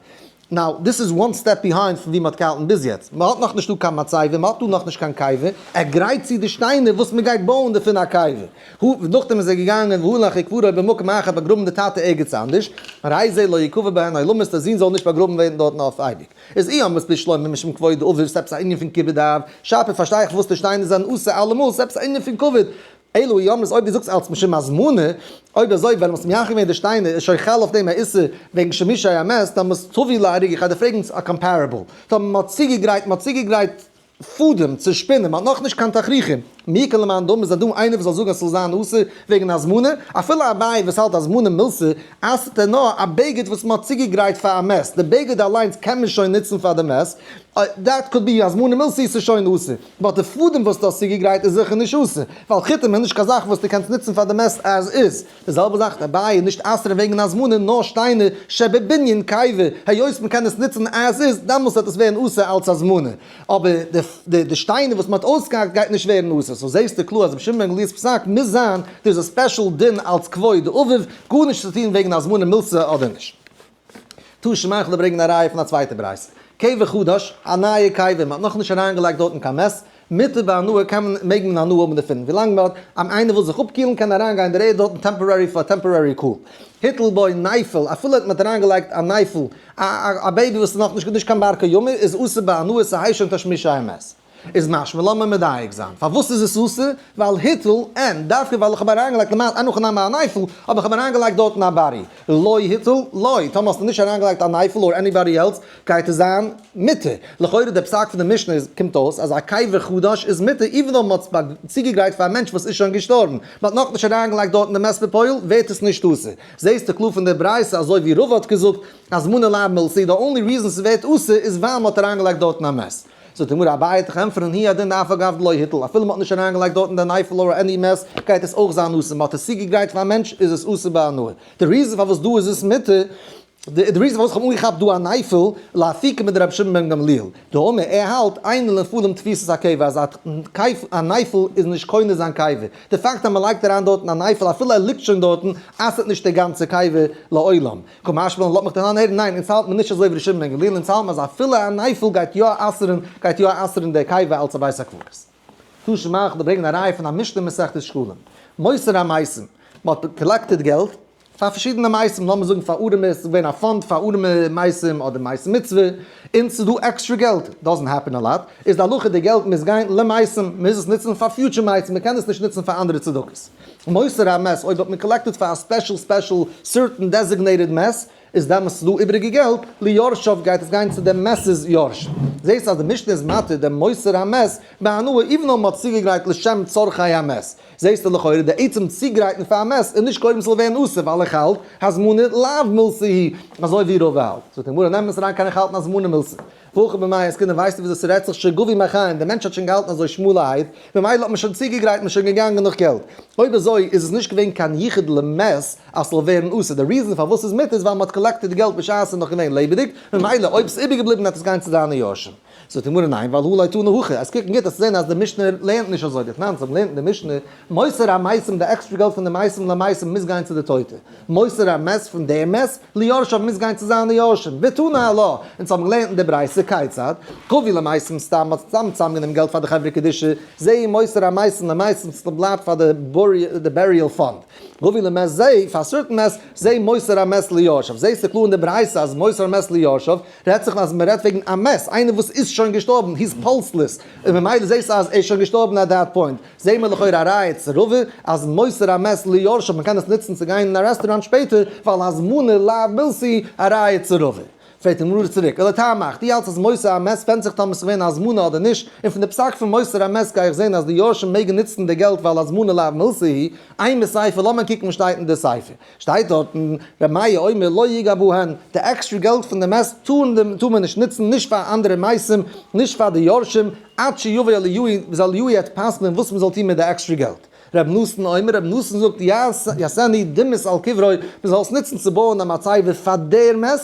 Now, this is one step behind פון ווי מ'האט געהאלטן ביז יעצט. מ'האט נאכנישט דא קיין מצבה, מ'האט דא נאכנישט קיין קבר, ער גרייט צו די שטיינער וואס מ'גייט בויען דערפון א קבר. הו, נאכדעם איז ער געגאנגען והלך וקברו במקום אחר באגראבן די טאטע ערגעץ אנדערש, הרי זה לא יקבר בהן עולמית די זון זאל נישט באגראבן ווערן דארטן אויף אייביג. איז אי אמרת בשלמא משום כבוד אביו ס'עפעס א ענין פון כיבוד אב, שפיר פארשטיי איך וואס די שטיינער זענען אסור אלעמאל, ס'עפעס א ענין פון כבוד, אלא אי אמרת אויב דו זאגסט אלץ משום הזמנה, אויב אזוי ווען האסט מייחד געווען די שטיינער איז שוין חל אויף דעם א איסור וועגן שימושי המת, דאמאלס תביא להריגה, איך גיי דיר פרעגן א comparable, טאמער מען האט צוגעגרייט מען האט צוגעגרייט פאדעם צו שפינען, מען האט נאכנישט קיין תכריכים, מי איכא למאן דאמר איז דא איינער וואס זאל זאגן אז ס'זאל זיין אסור וועגן הזמנה, אפילו אביי וואס האלט הזמנה מילתא, אסר'ט ער נאר א בגד וואס מען האט צוגעגרייט פאר א מת, די בגד אליינס קען מען שוין נוצן פאר די מת, that could be הזמנה מילתא איז שוין אסור. But די פאדעם וואס דו האסט צוגעגרייט איז זיכער נישט אסור, ווייל חיטים איז נישט קיין זאך וואס דו קענסט נוצן פאר די מת as is. די זעלבע זאך אביי איז נישט אסר'ן וועגן הזמנה נאר שטיינער שבבנין קבר, היות מען קען עס נוצן as is דעמאלס וועט עס ווערן אסור אלץ הזמנה, אבער די שטיינער וואס מען האט אויסגעהאקט גייט נישט ווערן אסור, so זעסטו קלאר אז רבי שמעון בן גמליאל'ס פסק מוז זיין דאס איז א special דין אלץ כבוד אביו, גארנישט צו טון וועגן הזמנה מילתא אדער נישט. תא שמע איך וועל ברענגען א ראיה פון א צווייטע ברייתא. קבר חדש, א נייע קבר, מען האט נאכנישט אריינגעלייגט דארטן קיין מת, מותר בהנאה קען מען, מעג מען הנאה האבן דערפון, ווילאנג מען האט, אז איינער וויל זיך אפקילן קען ער אריינגיין דער ערד דארטן temporary פאר temporary cool. הטיל בו נפל, אפילו האט מען אריינגעלייגט א נפל, א א baby וואס איז נאכנישט נישט קיין בר קיימא, איז אסור בהנאה ס'הייסט שוין תשמישי המת. איז משמע לאמיר מדייק זיין פארוואס איז עס אסור, ווייל הטיל אין, דווקא ווייל איך האב אריינגעלייגט למעשה אין הכי נמי א נפל, אבער איך האב אריינגעלייגט דארטן א body, לא הטיל לא, טאמער האסטו נישט אריינגעלייגט א נפל or anybody else, גייט עס זיין מותר. לכאורה די פסק פון די משנה איז קומט אויס אז א קבר חדש איז מותר even though מען האט עס צוגעגרייט פאר א מענטש וואס איז שוין געשטארבן, מען האט נאכנישט אריינגעלייגט דארטן די מת בפועל, ווערט עס נישט אסור. זעסטו קלאר פון די ברייתא אזוי ווי רבא האט געזאגט הזמנה לאו מילתא, די only reason ס'ווערט אסור איז ווייל מען האט אריינגעלייגט דארטן א מת. זאגט די גמרא, אביי וועט דיך ענטפערן, הוא הדין דאף על גב דלא הטיל, אפילו מ'האט נישט אריינגעלייגט דארטן די נפל or any מת, גייט עס אויך זיין אסור, מ'האט עס צוגעגרייט פאר א מענטש איז עס אסור בהנאה. די reason פארוואס דא איז עס מותר, די reason פארוואס איך האב אנגעכאפט דא א נפל, לאפוקי מדרבי שמעון בן גמליאל, דאמר ער האלט, אין לנפלים תפיסת הקבר, אז א נפל איז נישט קונה זיין קבר, די פאקט אז מ'לייגט אריין דארטן א נפל אפילו ער ליגט שוין דארטן, אסר'ט נישט די גאנצע קבר לעולם. קא משמע לן, לאט מיך דען הערן, ניין, אונז האלט מען נישט אזוי ווי ר' שמעון בן גמליאל, אונז האלט מען אז אפילו א נפל גייט יא אסר'ן, גייט יא אסר'ן די קבר אלץ א בית הקברות. תא שמע איך וועל ברענגען א ראיה פון א משנה אין מסכת שקלים. מותר המתים, מען האט collected געלט פאר פארשידענע מתים, לאמיר זאגן פאר ארעמע, עס איז געווען א fund פאר ארעמע מתים אדער מעשה מצוה, און ס'איז דא עקסטרע געלט, doesn't happen a lot, איז די הלכה די געלט מוז גיין למתים, מען מוז עס נוצן פאר future מתים, מען קען עס נישט נוצן פאר אנדערע צדקות. מותר המת, אויב האט מען collected פאר א special special certain designated מת, איז דעמאלס ס'דא איבעריגע געלט, ליורשיו גייט עס גיין צו דעם מת'ס יורשים. זעסט אז די משנה איז מתיר דעם מותר המת בהנאה even though מ'האט צוגעגרייט לשם צרכי המת. זעסטו לכאורה די עצם צוגרייטן פאר א מת איז נישט גורם ס'זאל ווערן אסור ווייל איך האלט הזמנה לאו מילתא היא אזוי ווי רבא האלט. זאגט די גמרא נעם עס אריין קען איך האלטן הזמנה מילתא. והכא במאי עסקינן ווייסטו וויאזוי ס'רעדט זיך שגבו מחיים די מענטש האט שוין געהאלטן אזוי שמאלערהייט ממילא האט מען שוין צוגעגרייט מען איז שוין געגאנגען נאך געלט. אויב אזוי איז עס נישט געווען קיין ייחוד למת אז ס'זאל ווערן אסור די reason פארוואס ס'איז מותר איז ווייל מ'האט collected די געלט בשעת ס'איז נאך געווען לעבעדיג ממילא אויב ס'איז איבערגעבליבן וועט עס גיין צו זיינע יורשים. זאגט די גמרא ניין ווייל הא לא תנא הכי, אז קוקן גוט וועסטו זען אז די משנה לערנט נישט אזוי, דתנן זיי האבן געלערנט אין די משנה, מותר המתים די עקסטרע געלט פון די מתים למתים מוז גיין צו די טויטע, מותר המת פון דער מת ליורשיו מוז גיין צו זיינע יורשים, ותנא עלה, אונז האבן געלערנט אין די ברייתא כיצד, גבו למתים סתם מ'האט סתם צוזאמגענומען געלט פאר די חברה קדישא, זהו מותר המתים למתים ס'בלייבט פאר די burial fund. גבו למת זה, פאר א certain מת, זהו מותר המת ליורשיו, זעסטו קלאר אין די ברייתא אז מותר המת ליורשיו רעדט זיך אז מ'רעדט וועגן א מת, איינער וואס איז שוין געשטארבן, he's pulseless, און ממילא זעסטו אז ער איז שוין געשטארבן at that point, זעהן מיר לכאורה א ראיה צו רבא אז מותר המת ליורשיו מ'קען עס נוצן צו גיין אין א רעסטוראנט שפעטער, ווייל הזמנה לאו מילתא, א ראיה צו רבא. פרעגט די גמרא צוריק, ולטעמיך, דו האלטסט אז מותר המת ווענדט זיך טאמער ס'איז געווען א הזמנה אדער נישט, און פון די פסק פון מותר המת גיי איך זעהן אז די יורשים מעגן נוצן די געלט ווייל הזמנה לאו מילתא היא, אימא סיפא, לאמיר קוקן וואס שטייט אין די סיפא. שטייט דארטן, ר' מאיר אומר לא יגע בהן, די עקסטרע געלט פון די מת טאר מען נישט נוצן נישט פאר אנדערע מתים, נישט פאר די יורשים, עד שיבוא אליהו, ביז אליהו העט פסק'נען וואס מען זאל טון מיט די עקסטרע געלט. ר' נתן אומר, ר' נתן זאגט, יעשנו דמעות על קברו, מען זאל עס נוצן צו בויען א מצבה פאר דער מת,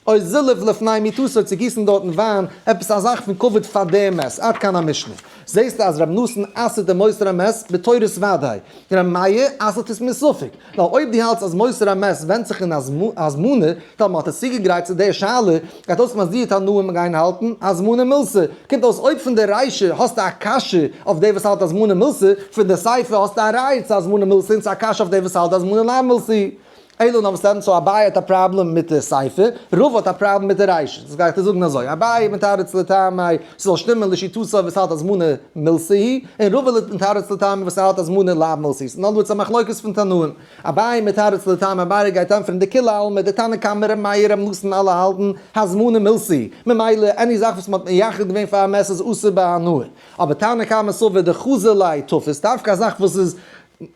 או זילוף לפני מיטתו צו גיסן דארטן וויין, עפעס א זאך פון כבוד פאר דעם מת, עד כאן המשנה. זעסטו אז ר' נתן אסר'ט די מותר המת בתורת ודאי, ר' מאיר אסר'ט עס מספק, ווייל אויב דו האלטסט אז מותר המת ווענדט זיך אין הזמנה, טאמער מ'האט עס צוגעגרייט צו דער שאלה, גייט אויסקומען אז די תנאים גייען האלטן הזמנה מילתא, קומט אויס אויב פון די רישא האסטו א קשיא אויף דער וואס האלט הזמנה מילתא, פון די סיפא האסטו א ראיה צו הזמנה מילתא און צו א קשיא אויף דער וואס האלט הזמנה לאו מילתא. אלא נאר וואס דען, so אביי האט א פראבלעם מיט די סיפא, רבא האט א פראבלעם מיט די רישא, דאס גיי איך דיר זאגן אזוי, אביי מתרץ לטעמיה ס'זאל שטימען לשיטתו וואס האלט הזמנה מילתא היא, און רבא מתרץ לטעמיה וואס האלט הזמנה לאו מילתא היא, ס'איז נאר דא יעצט א מחלוקת פון תנאים, אביי מתרץ לטעמיה אביי גייט ענטפערן דכולי עלמא, די תנא קמא ר' מאיר ר' נתן אלע האלטן הזמנה מילתא היא, ממילא any זאך וואס מ'האט מייחד געווען פאר א מת איז אסור בהנאה, אבער תנא קמא סבר דחזי ליה תפוס, דווקא א זאך וואס איז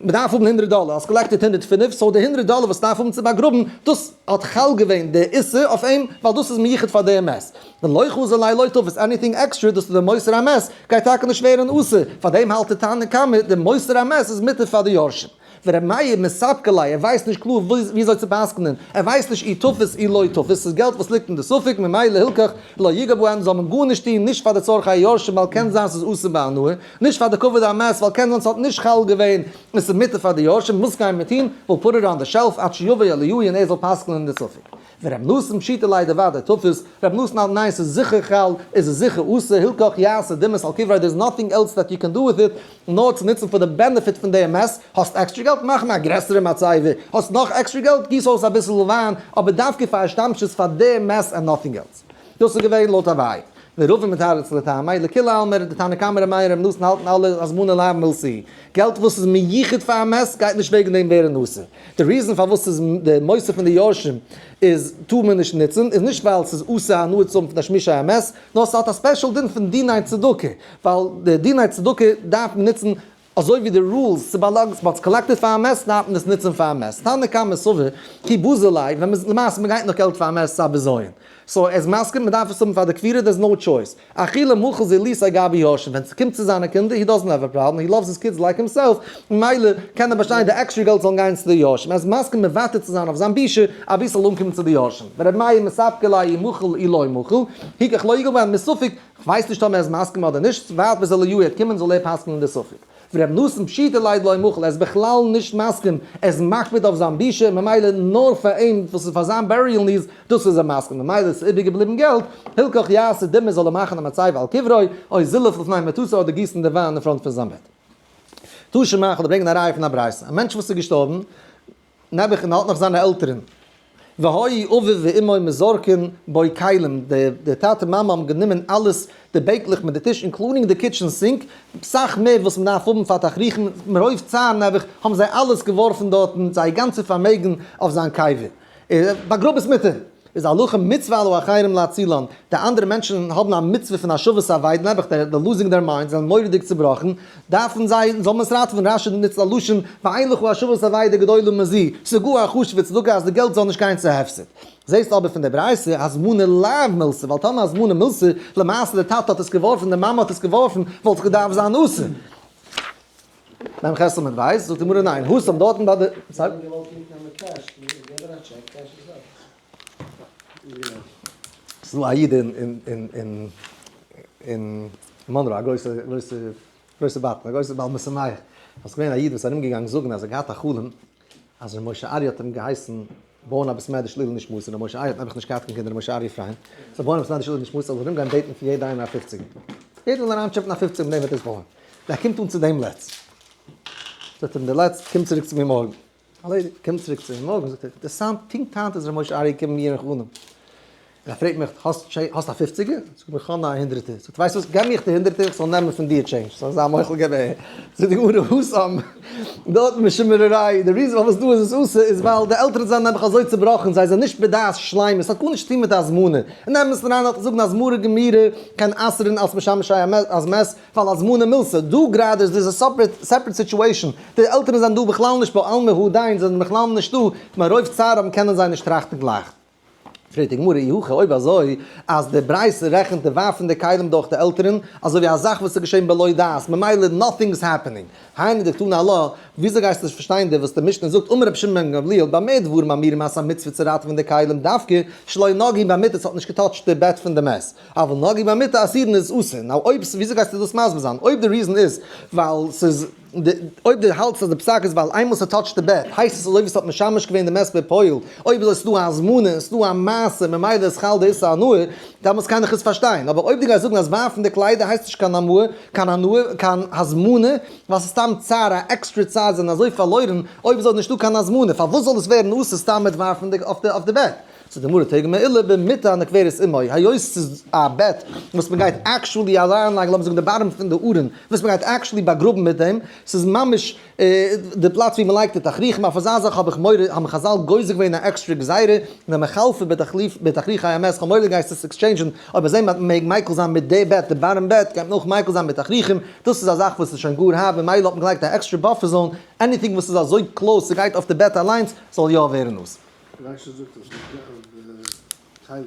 מ'דארף האבן 100 דאלער, האסט collected 105, so די 100 דאלער וואס מ'דארף האבן צו באגראבן, דאס האט חל געווען די איסור אויף אים, ווייל דאס איז מיוחד פאר די מת. ולא חזי ליה לא תפוס, anything extra, דאס איז די מותר המת, גייט טאקע נישט ווערן אסור, פאר דעם האלט די תנא קמא, די מותר המת איז מותר פאר די יורשים. ור' מאיר מספקא ליה, ער ווייסט נישט קלאר וויאזוי צו פסק'נען, ער ווייסט נישט אי תפוס אי לא תפוס, ס'איז געלט וואס ליגט אין די ספק, ממילא הילכך לא יגע בהן, זאל מען גארנישט טון, נישט פאר די צורכי היורשים ווייל קען זיין ס'איז אסור בהנאה, נישט פאר די כבוד המת ווייל קען זיין ס'האט נישט חל געווען און ס'איז מותר פאר די יורשים, וואס גייען מיר טון? we'll put it on the shelf עד שיבוא אליהו און ער זאל פסק'נען אין די ספק. ור' נתן פשיטא ליה דודאי תפוס, ר' נתן האלט ניין ס'איז זיכער חל, איז עס זיכער אסור, הילכך יעשה דמעות על קברו there is nothing else that you can do with it, נאר צו נוצן פאר די benefit פון די מת, האסט עקסטרע געלט מאך מיר א גרעסערע מצבה, האסט נאך עקסטרע געלט גיס אויס אביסל וויין, אבער דווקא פאר השתמשות פאר די מת and nothing else. דאס איז געווען לויט אביי. ורבא מתרץ לטעמיה, לכולי עלמא, די תנא קמא ר' מאיר ר' נתן האלטן אלע הזמנה לאו מילתא. געלט וואס איז מיוחד פאר א מת גייט נישט וועגן דעם ווערן אסור. די reason פארוואס ס'איז די מותר פון די יורשים איז טאר מען נישט נוצן איז נישט ווייל ס'איז אסור הנאה צו האבן פון תשמישי המת, נאר ס'האט א special דין פון דיני צדקה, ווייל די דיני צדקה דארף מען נוצן אזוי ווי די rules ס'באלאנגט מ'האט עס collected פאר א מת דארף מען עס נוצן פאר א מת. תנא קמא סבר כי בזו ליה, ווען מ'איז למעשה מ'גייט נאך געלט פאר א מת ס'איז א בזיון. so ער איז מסכים מ'דארף עס האבן פאר די קבירה there's no choice. אכילה מוחל זילותיה גבי יורשים, ווען ס'קומט צו זיינע קינדער he doesn't have a problem, he loves his kids like himself, ממילא קען ער באשטיין די עקסטרע געלט זאלן גיין צו די יורשים, ער איז מסכים מוותר צו זיין אויף זיין בושה אבי ס'זאל אנקומען צו די יורשים. ור' מאיר מספקא ליה אי מחיל אי לא מחיל, הילכך לא יגע בהן מספק, כ'ווייס נישט טאמער ער איז מסכים אדער נישט, ווארט ביז אליהו העט קומען זאל ער פסק'נען די ספק. ור' נתן פשיטא ליה דלא מחיל, ער איז בכלל נישט מסכים, ער איז מקפיד אויף זיין בושה, ממילא נאר פאר אים וואס איז פאר זיין burial needs, דאס איז ער מסכים, ממילא איז איבער געבליבן געלט, הילכך יעשה דמעות זאל ער מאכן א מצבה על קברו, או זילוף לפני מיטתו אדער גיסן די וויין אין front פון זיין בעט. תא שמע, כ'וועל דיר ברענגען א ראיה פון א ברייתא, א מענטש וואס איז געשטארבן, נעבעך און האלט נאך זיינע עלטערן, והיו אביו ואמו מזרקין בו כלים, די טאטע מאמע האבן גענומען אלעס, די בענקלעך מיט די טיש including די kitchen sink, סאך מער וואס מען דארף האבן פאר תכריכים, מרוב צער נעבעך האבן זיי אלעס געווארפן דארטן, זייער גאנצע פארמעגן אויף זיין קבר, באגראב עס מיט אים. איז הלכה מצוה על האחרים להצילן, די אנדערע מענטשן האבן א מצוה פון השבת אבידה, נעבעך they're losing their minds, זענען מורא'דיג צובראכן, דארפן זיי, זאל מען עס ראטעווען, רש"י נוצט א לשון ואין לך השבת אבידה גדולה מזו, ס'איז גאר א חשוב'ע צדקה אז די געלט זאל נישט גיין צו הפסד. זעסט אבער פון די ברייתא הזמנה לאו מילתא, ווייל טאמער הזמנה מילתא, למעשה די טאטע האט עס געווארפן, די מאמע האט עס געווארפן, וואלט עס געדארפט זיין אסור. מ"ח עמוד ב', זאגט די גמרא ניין, התם דארטן ביי די. ס'איז דא א איד אין אין מאנרא, א גרויסע גרויסע גרויסע בדחן, א גרויסע בעל משמח, ס'איז געווען א איד וואס איז ארום געגאנגען זאגן אז ער האט געהאט א חלום אז ר' משה ארי' האט אים געהייסן בויען א בית מדרש לעילוי נשמתו, ר' משה ארי' האט נעבעך נישט געהאט קיין קינדער, ר' משה ארי' פריינד, זאל בויען א בית מדרש לעילוי נשמתו, זאל ארום גיין בעטן פון יעדע איינער א פופציגער, יעדער זאל אריינטשיפן א פופציגער מיט דעם וועט ער עס בויען, ער קומט אן צו דעם לץ, זאגט אים דער לץ, קום צוריק צו מיר מארגן. ארלעדיגט, קומט צוריק צו אים מארגן, זאגט ער, אינטערעסאנט, פונקט היינט איז ר' משה ארי' געקומען מיר אין חלום, און ער פרעגט מיך, האסט א פופציגער? זאג איך, איך האב נאר א הונדרעטער. זאגט ער, ווייסט וואס, געב מיך די הונדרעטער, איך זאל נעמען פון דיר change, זאל זיין מוחל געב אהער. זאגט די גמרא, התם, דארט משום מרריה, די reason פארוואס דא איז עס אסור איז ווייל די עלטערן זענען נעבעך אזוי צובראכן, זיי זענען נישט בדעת שלימות, ס'האט גארנישט צוטון מיט די הזמנה. אין אמת'ן אריין האט זאגן הזמנה גמירה קען אסר'ן אלס משמש המת, ווייל הזמנה מילתא, דא גראדע איז דאס א separate situation, די עלטערן זענען דא בכלל נישט בעלמא הוא דין, זיי זענען בכלל נישטא, מרוב צערם קענען זיי נישט טראכטן גלייך. פרעגט די גמרא אי הכי אויב אזוי אז די ברייתא רעכנט די ווארפן די כלים דורך די עלטערן אזוי ווי א זאך וואס איז געשען בלא דעת ממילא nothing is happening היינו דקתני עלה, וויאזוי גייסטו פארשטיין די וואס די משנה זאגט אמר רבי שמעון בן גמליאל במה דברים אמורים אז א מצוה צו ראטעווען די כלים דווקא שלא נגעו במיטה ס'האט נישט געטאטשט די בעט פון די מת אבל נגעו במיטה אסורין איז אסור, now אויב וויאזוי גייסטו דאס מסביר זיין? אויב די reason איז ווייל ס'איז אויב די האלטסט אז די פסק איז ווייל איינמאל ס'טאטשט די בעט הייסט עס אזוי ווי ס'האט משמש געווען די מת בפועל, אויב איז עס דא א הזמנה און ס'דא א מעשה ממילא איז חל די איסור הנאה, דאמאלס קען איך עס פארשטיין, אבער אויב די גייסט זאגן אז ווארפן די קליידער הייסט נישט קיין הנאה, קיין הנאה, קיין הזמנה, ווייל ס'איז סתם צער, א עקסטרע צער זענען אזוי פארלוירן, אויב איז אויך נישטא קיין הזמנה פארוואס זאל עס ווערן אסור סתם מיט ווארפן די אויף די בעט? זאגט די גמרא תרגמה עולא במיטה הנקברת עמו, היות ס'איז א בעט וואס מ'גייט actually אריינלייגן, לאמיר זאגן די bottom פון די ארון, וואס מ'גייט actually באגראבן מיט דעם, ס'איז ממש די פלאץ ווי מ'לייגט די תכריכים, אויף אזא זאך האב איך מורא, האבן חז"ל גוזר געווען א עקסטרע גזירה, דמחלפי בתכריכי המת, כ'האב מורא דו גייסט עס עקסטשעינדזשן, אויב אזוי מעג מיקל זיין מיט די בעט, די bottom בעט, גייט מען אויך מיקל זיין מיט תכריכים, דאס איז א זאך וואס איז שוין גאר הארב, ממילא האט מען געלייגט א עקסטרע buffer zone, anything וואס איז אזוי close ס'גייט אויף די בעט אליינס, זאל יא ווערן אסור. רשי זאגט אז די כלים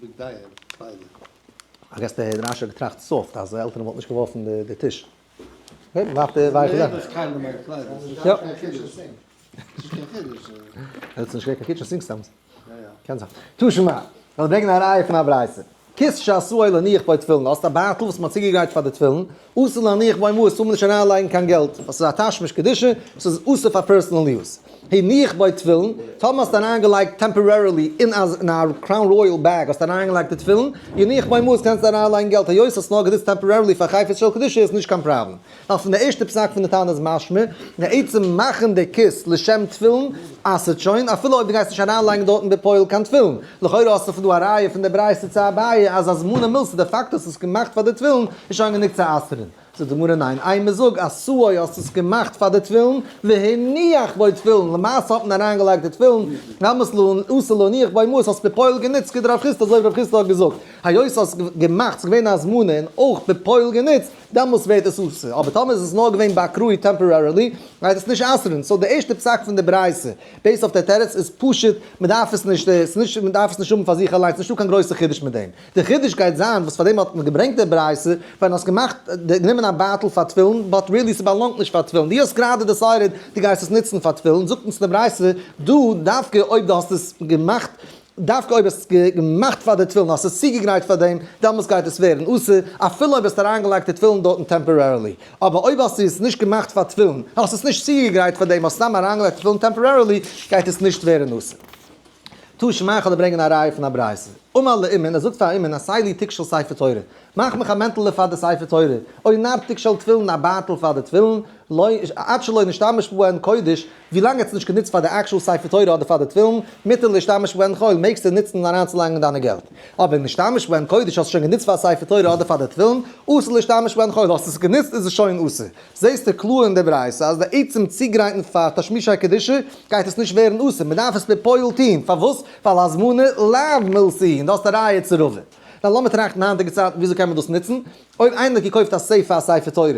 בגדיהם קליידער. I guess די רשי האט געטראכט soft אז די עלטערן וואלטן נישט געווארפן די טיש. okay, מ'ווארפט די ווייכע זאכן. יא. ס'איז נישט קיין kitchen sink סתם. קען זיין. תא שמע. כ'וועל ברענגען א ראיה פון א ברייתא. כיס שעשאו להניח בו תפילין, האסט א בייטל וואס מ'האט צוגעגרייט פאר די תפילין, אסור להניח בו מעות, טאר מען נישט אריינלייגן קיין געלט, ווייל ס'איז א תשמיש קדושה, ס'איז אסור פאר personal use. הניח בו תפילין, טאמער האסטו אריינגעלייגט temporarily אין א Crown Royal bag האסטו אריינגעלייגט די תפילין, יניח בו מעות קענסטו אריינלייגן געלט, היות האסט נאר גענוצט temporarily פאר חפץ של קדושה איז נישט קיין פראבלעם. ווייל פון די ערשטע פסק פון די תנא איז משמע, די עצם מאכן די כיס לשם תפילין אסר'ט שוין, אפילו אויב דו גייסט נישט אריינלייגן דארטן בפועל קיין תפילין. לכאורה האסטו פון דא א ראיה פון די ברייתא צו אביי אז הזמנה מילתא די פאקט אז ס'איז געמאכט פאר די תפילין איז שוין גענוג צו אסר'ן. זאגט די גמרא ניין, אימא זאג עשאו האסט עס געמאכט פאר די תפילין, והניח בו תפילין, למעשה האט מען אריינגעלייגט די תפילין, נמאס אסור להניח בו מעות האסט בפועל גענוצט כדרב חסדא אזוי ווי רב חסדא האט געזאגט, היות האסט געמאכט ס'איז געווען א הזמנה און אויך בפועל גענוצט, דעמאלס ווערט עס אסור, אבער טאמער איז עס נאר געווען באקראי temporarily, גייט עס נישט אסר'ן, so די ערשטע פסק פון די ברייתא, based אויף די תירוץ, איז פשוט, מען דארף עס נישט, עס נישט, מען דארף עס נישט האבן פאר זיך אליינס, נישטא קיין גרויסע חידוש מיט דעם. די חידוש גייט זיין, וואס פאר דעם האט מען געברענגט די ברייתא, ווען האסט געמאכט, גענומען א בייטל פאר תפילין, but really ס'באלאנגט נישט פאר תפילין, דו האסט גראדע decided דו גייסט עס נוצן פאר תפילין, זאגט אונז די ברייתא, דא דווקא אויב דו האסט עס געמאכט, דווקא אויב האסט עס געמאכט פאר די תפילין, האסט עס צוגעגרייט פאר דעם, דעמאלטס גייט עס ווערן אסור, אפילו אויב האסט אריינגעלייגט די תפילין דארטן temporarily. אבער אויב האסטו עס נישט געמאכט פאר תפילין, האסט עס נישט צוגעגרייט פאר דעם, האסט סתם אריינגעלייגט תפילין temporarily, גייט עס נישט ווערן אסור. תא שמע, כ'וועל דיר ברענגען א ראיה פון א ברייתא. אמר לאומן, ער זאגט פאר אומן, עשה לי תיק של ספר תורה, מאך מיך א מענטעלע פאר די ספר תורה, או נרתיק של תפילין, א בייטל פאר די תפילין, לא, עד שלא נשתמש בהן קודש, ווילאנג עס איז נישט גענוצט פאר די actual ספר תורה אדער פאר די תפילין, מותר להשתמש בהן חול, מעגסטו נוצן אריינצולייגן דיינע געלט. אבער נשתמש בהן קודש האסט שוין גענוצט פאר ספר תורה אדער פאר די תפילין, אסור להשתמש בהן חול, האסט עס גענוצט איז עס שוין אסור. זעסטו קלאר אין די ברייתא אז די עצם צוגרייטן פאר תשמישי קדושה גייט עס נישט ווערן אסור, מען דארף עס בפועל טון, פארוואס? ווייל הזמנה לאו מילתא היא, און דו האסט א ראיה צו רבא. נאר לאמיר טראכטן היינטיגע צייטן וויאזוי קען מען דאס נוצן? אויב איינער האט געקויפט א safe פאר א ספר תורה,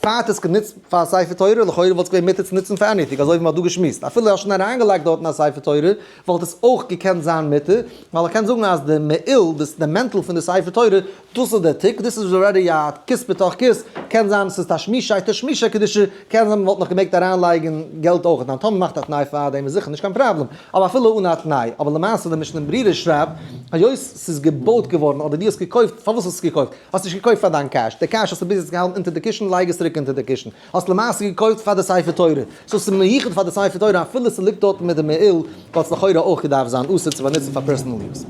פאר האט עס גענוצט פאר א ספר תורה, לכאורה וואלט עס געווען מותר צו נוצן פאר anything, אזוי ווי מען האט דא געשמועסט, אפילו האסט שוין אריינגעלייגט דארטן א ספר תורה, וואלט עס אויך געקענט זיין מותר, ווייל איך קען זאגן אז די מעיל, דאס די מענטל פון די ספר תורה, דאס איז די תיק, דאס איז already א כיס בתוך כיס, קען זיין עס איז תשמישי תשמישי קדושה, קען זיין מען וואלט נאך געמעגט אריינלייגן געלט אויך, דיין טאמער מאכט א תנאי פאר דעם איז זיכער נישט קיין פראבלעם, אבער אפילו אן א תנאי, אבער למעשה די משנה ברורה שרייבט, היות ס'איז געבויט געווארן אדער דו האסט געקויפט, פארוואס האסטו עס געקויפט? האסט נישט געקויפט פאר דיין cash, די cash האסטו ביז יעצט געהאלטן אונטער די קישן, לייג עס צוריק אונטער די קישן. האסט למעשה געקויפט פאר די ספר תורה, so ס'איז מיוחד פאר די ספר תורה אפילו ס'ליגט דארטן מיט די מעיל, וואלט עס לכאורה אויך געדארפט זיין אסור צו באנוצן פאר personal use.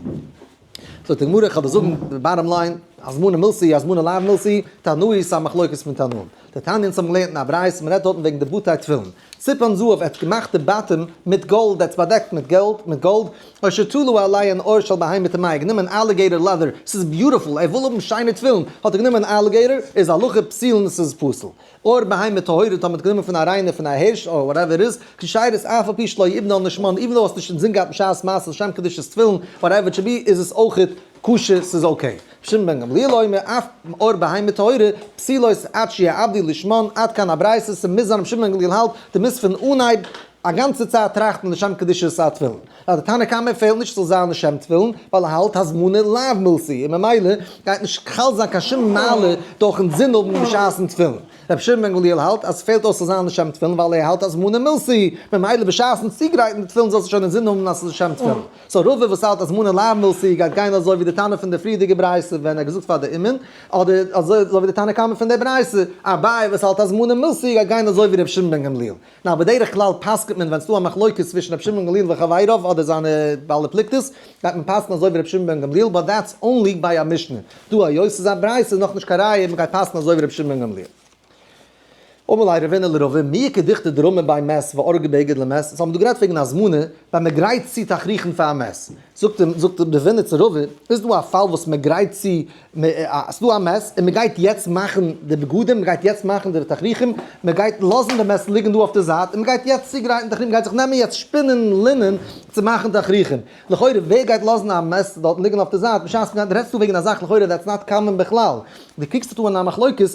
זאגט די גמרא, כ'וועל דיר זאגן די bottom line, הזמנה מילתא הזמנה לאו מילתא, תנאי איז א מחלוקת פון תנאים. די תניא אונז האבן געלערנט אין א ברייתא, מ'רעדט דארטן וועגן די בתי תפילין. ציפן זהב, ער האט געמאכט די בתים מיט גאלד, ער האט עס באדעקט מיט געלט, מיט גאלד, או שתלה עליהן עור של בהמה טמאה, גענומען alligator leather, ס'איז beautiful, ער וויל האבן שיינע תפילין, האט ער גענומען alligator, איז הלכה פסולין ס'איז פסול. עור בהמה טהורה, טאמער האט גענומען פון א ריינע פון א הערש or whatever איז, כשרות אף על פי שלא עיבדן לשמן, even though האסט נישט אינזין געהאט בשעת מעשה לשם קדושת תפילין, whatever it should be, איז עס אויכעט כשר, ס'איז okay. שמעון בן גמליאל אומר, אף עור בהמה טהורה, פסולות עד שיעבדו לשמן, עד כאן הברייתא, ס'מוז זיין רבי שמעון בן גמליאל האלט, דו מוזט פון אנהייב א גאנצע צייט טראכטן לשם קדושת התפילין. ווייל די תנא קמא פעלט נישט ס'זאל זיין לשם תפילין, ווייל ער האלט הזמנה לאו מילתא, און ממילא גייט נישט חל זיין קיין שום מעלה דורכן זין האבן בשעת'ן תפילין. רבי שמעון בן גמליאל האלט אז ס'פעלט אויס ס'זאל זיין לשם תפילין ווייל ער האלט הזמנה מילתא, ממילא בשעת'ן צוגרייטן די תפילין זאלסטו שוין אינזין האבן אז ס'איז לשם תפילין. so רבא וואס האלט הזמנה לאו מילתא גייט גיין אזוי ווי די תנא פון די פריערדיגע ברייתא ווען ער האט געזאגט פאר די אומן, אדער אזוי ווי די תנא קמא פון די ברייתא, אביי וואס האלט הזמנה מילתא גייט גיין אזוי ווי רבי שמעון בן גמליאל. נאר בדרך כלל פסק'נט מען ווען ס'דא א מחלוקת צווישן רבי שמעון בן גמליאל וחביריו אדער זיינע בעלי פלוגתות, גייט מען פסק'נען אזוי ווי רבי שמעון בן גמליאל, but that's only ביי א משנה. דא היות ס'איז א ברייתא איז נאכנישט קיין ראיה מ'גייט פסק'נען אזוי ווי רבי שמעון בן גמליאל. אמר ליה רבינא לרבא מי איכא דוכתא דרמי בי מת וארגי בגד למת, אונז האבן דא גערעדט וועגן הזמנה ווען מ'גרייט צו תכריכן פאר א מת, זאגט זאגט רבינא צו רבא, איז דא א פאל וואס מ'גרייט צו ס'דא א מת און מ'גייט יעצט מאכן די בגדים, מ'גייט יעצט מאכן די תכריכים, מ'גייט לאזן די מת ליגן דא אויף די זייט, און מ'גייט יעצט צוגרייטן תכריכים, מ'גייט זיך נעמען יעצט שפינען לינען צו מאכן תכריכים. לכאורה ווער גייט לאזן א מת דארטן ליגן אויף די זייט בשעת מ'גייט, רעדסטו וועגן א זאך לכאורה that's not common בכלל, דו קוקסט דא אן א מחלוקת,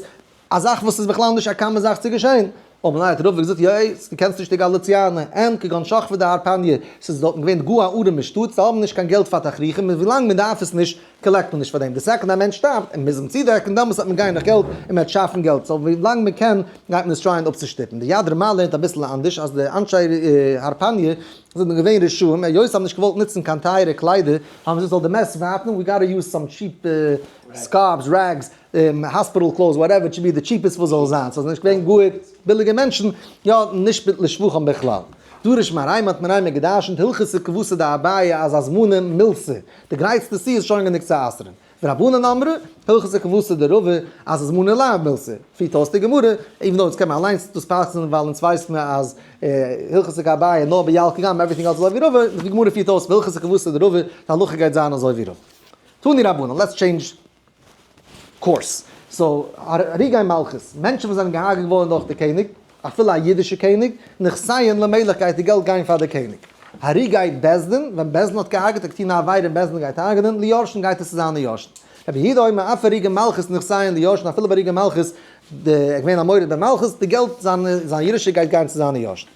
א זאך וואס איז בכלל נישט א common זאך צו געשען. אבער ניין האט רבא געזאגט יעצט דו קענסט נישט די גאליציאנע, אין כגון שכבי דהרפניא, ס'איז דארטן געווען גאר א ארעמע שטאט, זיי האבן נישט קיין געלט פאר תכריכים, און ווילאנג מען דארף עס נישט, collect מען נישט פאר דעם, די second א מענטש שטארבט און מוז אים צודעקן, דעמאלטס וועט מען גיין נאך געלט און מען וועט שאפן געלט, so ווילאנג מען קען גייט מען עס try ען אפצושטופן. די יד רמה לערנט אביסל אנדערש, אז די אנשי הרפניא זענען געווען רשעים, היות זיי האבן נישט געוואלט נוצן קיין טייערע קליידער, האבן זיי געזאגט זאל די מת ווארטן, we gotta use some cheap scarves, rags, hospital clothes, whatever, to be the cheapest וואס זאל זיין, ס'איז נישט געווען גאר ביליגע מענטשן, יא, נישט לשבחם בכלל. דרש מריימא האט מריימא געדרשנט הלכתא כוותיה דאביי אז הזמנה מילתא, די גרייטסטע צו איז שוין גענוג צו אסר'ן. ורבנן אמרי, הלכתא כוותיה דרבא אז הזמנה לאו מילתא. פירט אויס די גמרא, even though אונז קען מען אליינס דאס פסק'נען ווייל אונז ווייסט מען אז הלכתא כאביי נאר בילקא גם everything else אזוי ווי רבא, די גמרא פירט אויס והלכתא כוותיה דרבא, די הלכה גייט זיין אזוי ווי רבא. תנו רבנן, let's change course. so, הרוגי מלכות, מענטשן וואס זענען געהארגעט געווארן דורך די קעניג, אפילו א אידישע קעניג, נכסיהן למלך גייט די געלט גיין פאר די קעניג. הרוגי בית דין, ווען בית דין האט געהארגעט האט געטון א עבירה און בית דין גייט הרג'נען, ליורשין גייט עס צו זיינע יורשים. רבי יהודה אומר אף הרוגי מלכות נכסיהן ליורשין אפילו ביי הרוגי מלכות, די ער געווען א מורד במלכות, די געלט זיינע זיין ירושה גייט גיין צו זיינע יורשים.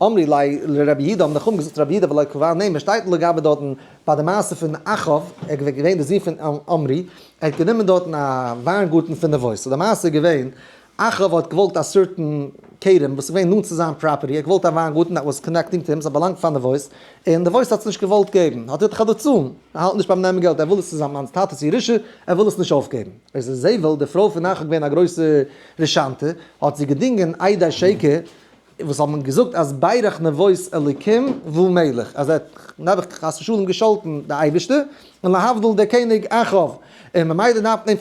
אמרי ליה לרבי יהודה האבן די חכמים געזאגט רבי יהודה ולא כבר נאמר שטייט לגבי דארטן ביי די מעשה פון אחאב, ער איז געווען די זון פון עמרי, ער האט גענומען דארטן א וויינגארטן פון נבות, so די מעשה איז געווען, אחאב האט געוואלט א certain כרם וואס איז געווען נאנט צו זיין property, ער האט געוואלט א וויינגארטן that was connecting to him, ס'האט באלאנגט פאר נבות, און נבות האט עס נישט געוואלט געבן, האט ער געזאגט כ'וועל דיר צאלן, ער האלט נישט ביים נעמען געלט, ער וויל עס איז זיין מאנ'ס טאטע'ס ירושה, ער וויל עס נישט אויפגעבן. איז איזבל, די פרוי פון אחאב געווען א גרויסע רשענטע, האט זי געדינגען עדי שקר. וואס האבן געזאגט אז בירך נבות אלוקים ומלך, אז ער האט נעבעך חס ושלום געשאלטן די אייבערשטער, און להבדיל דער קעניג אחאב, און ממילא דארף מען אים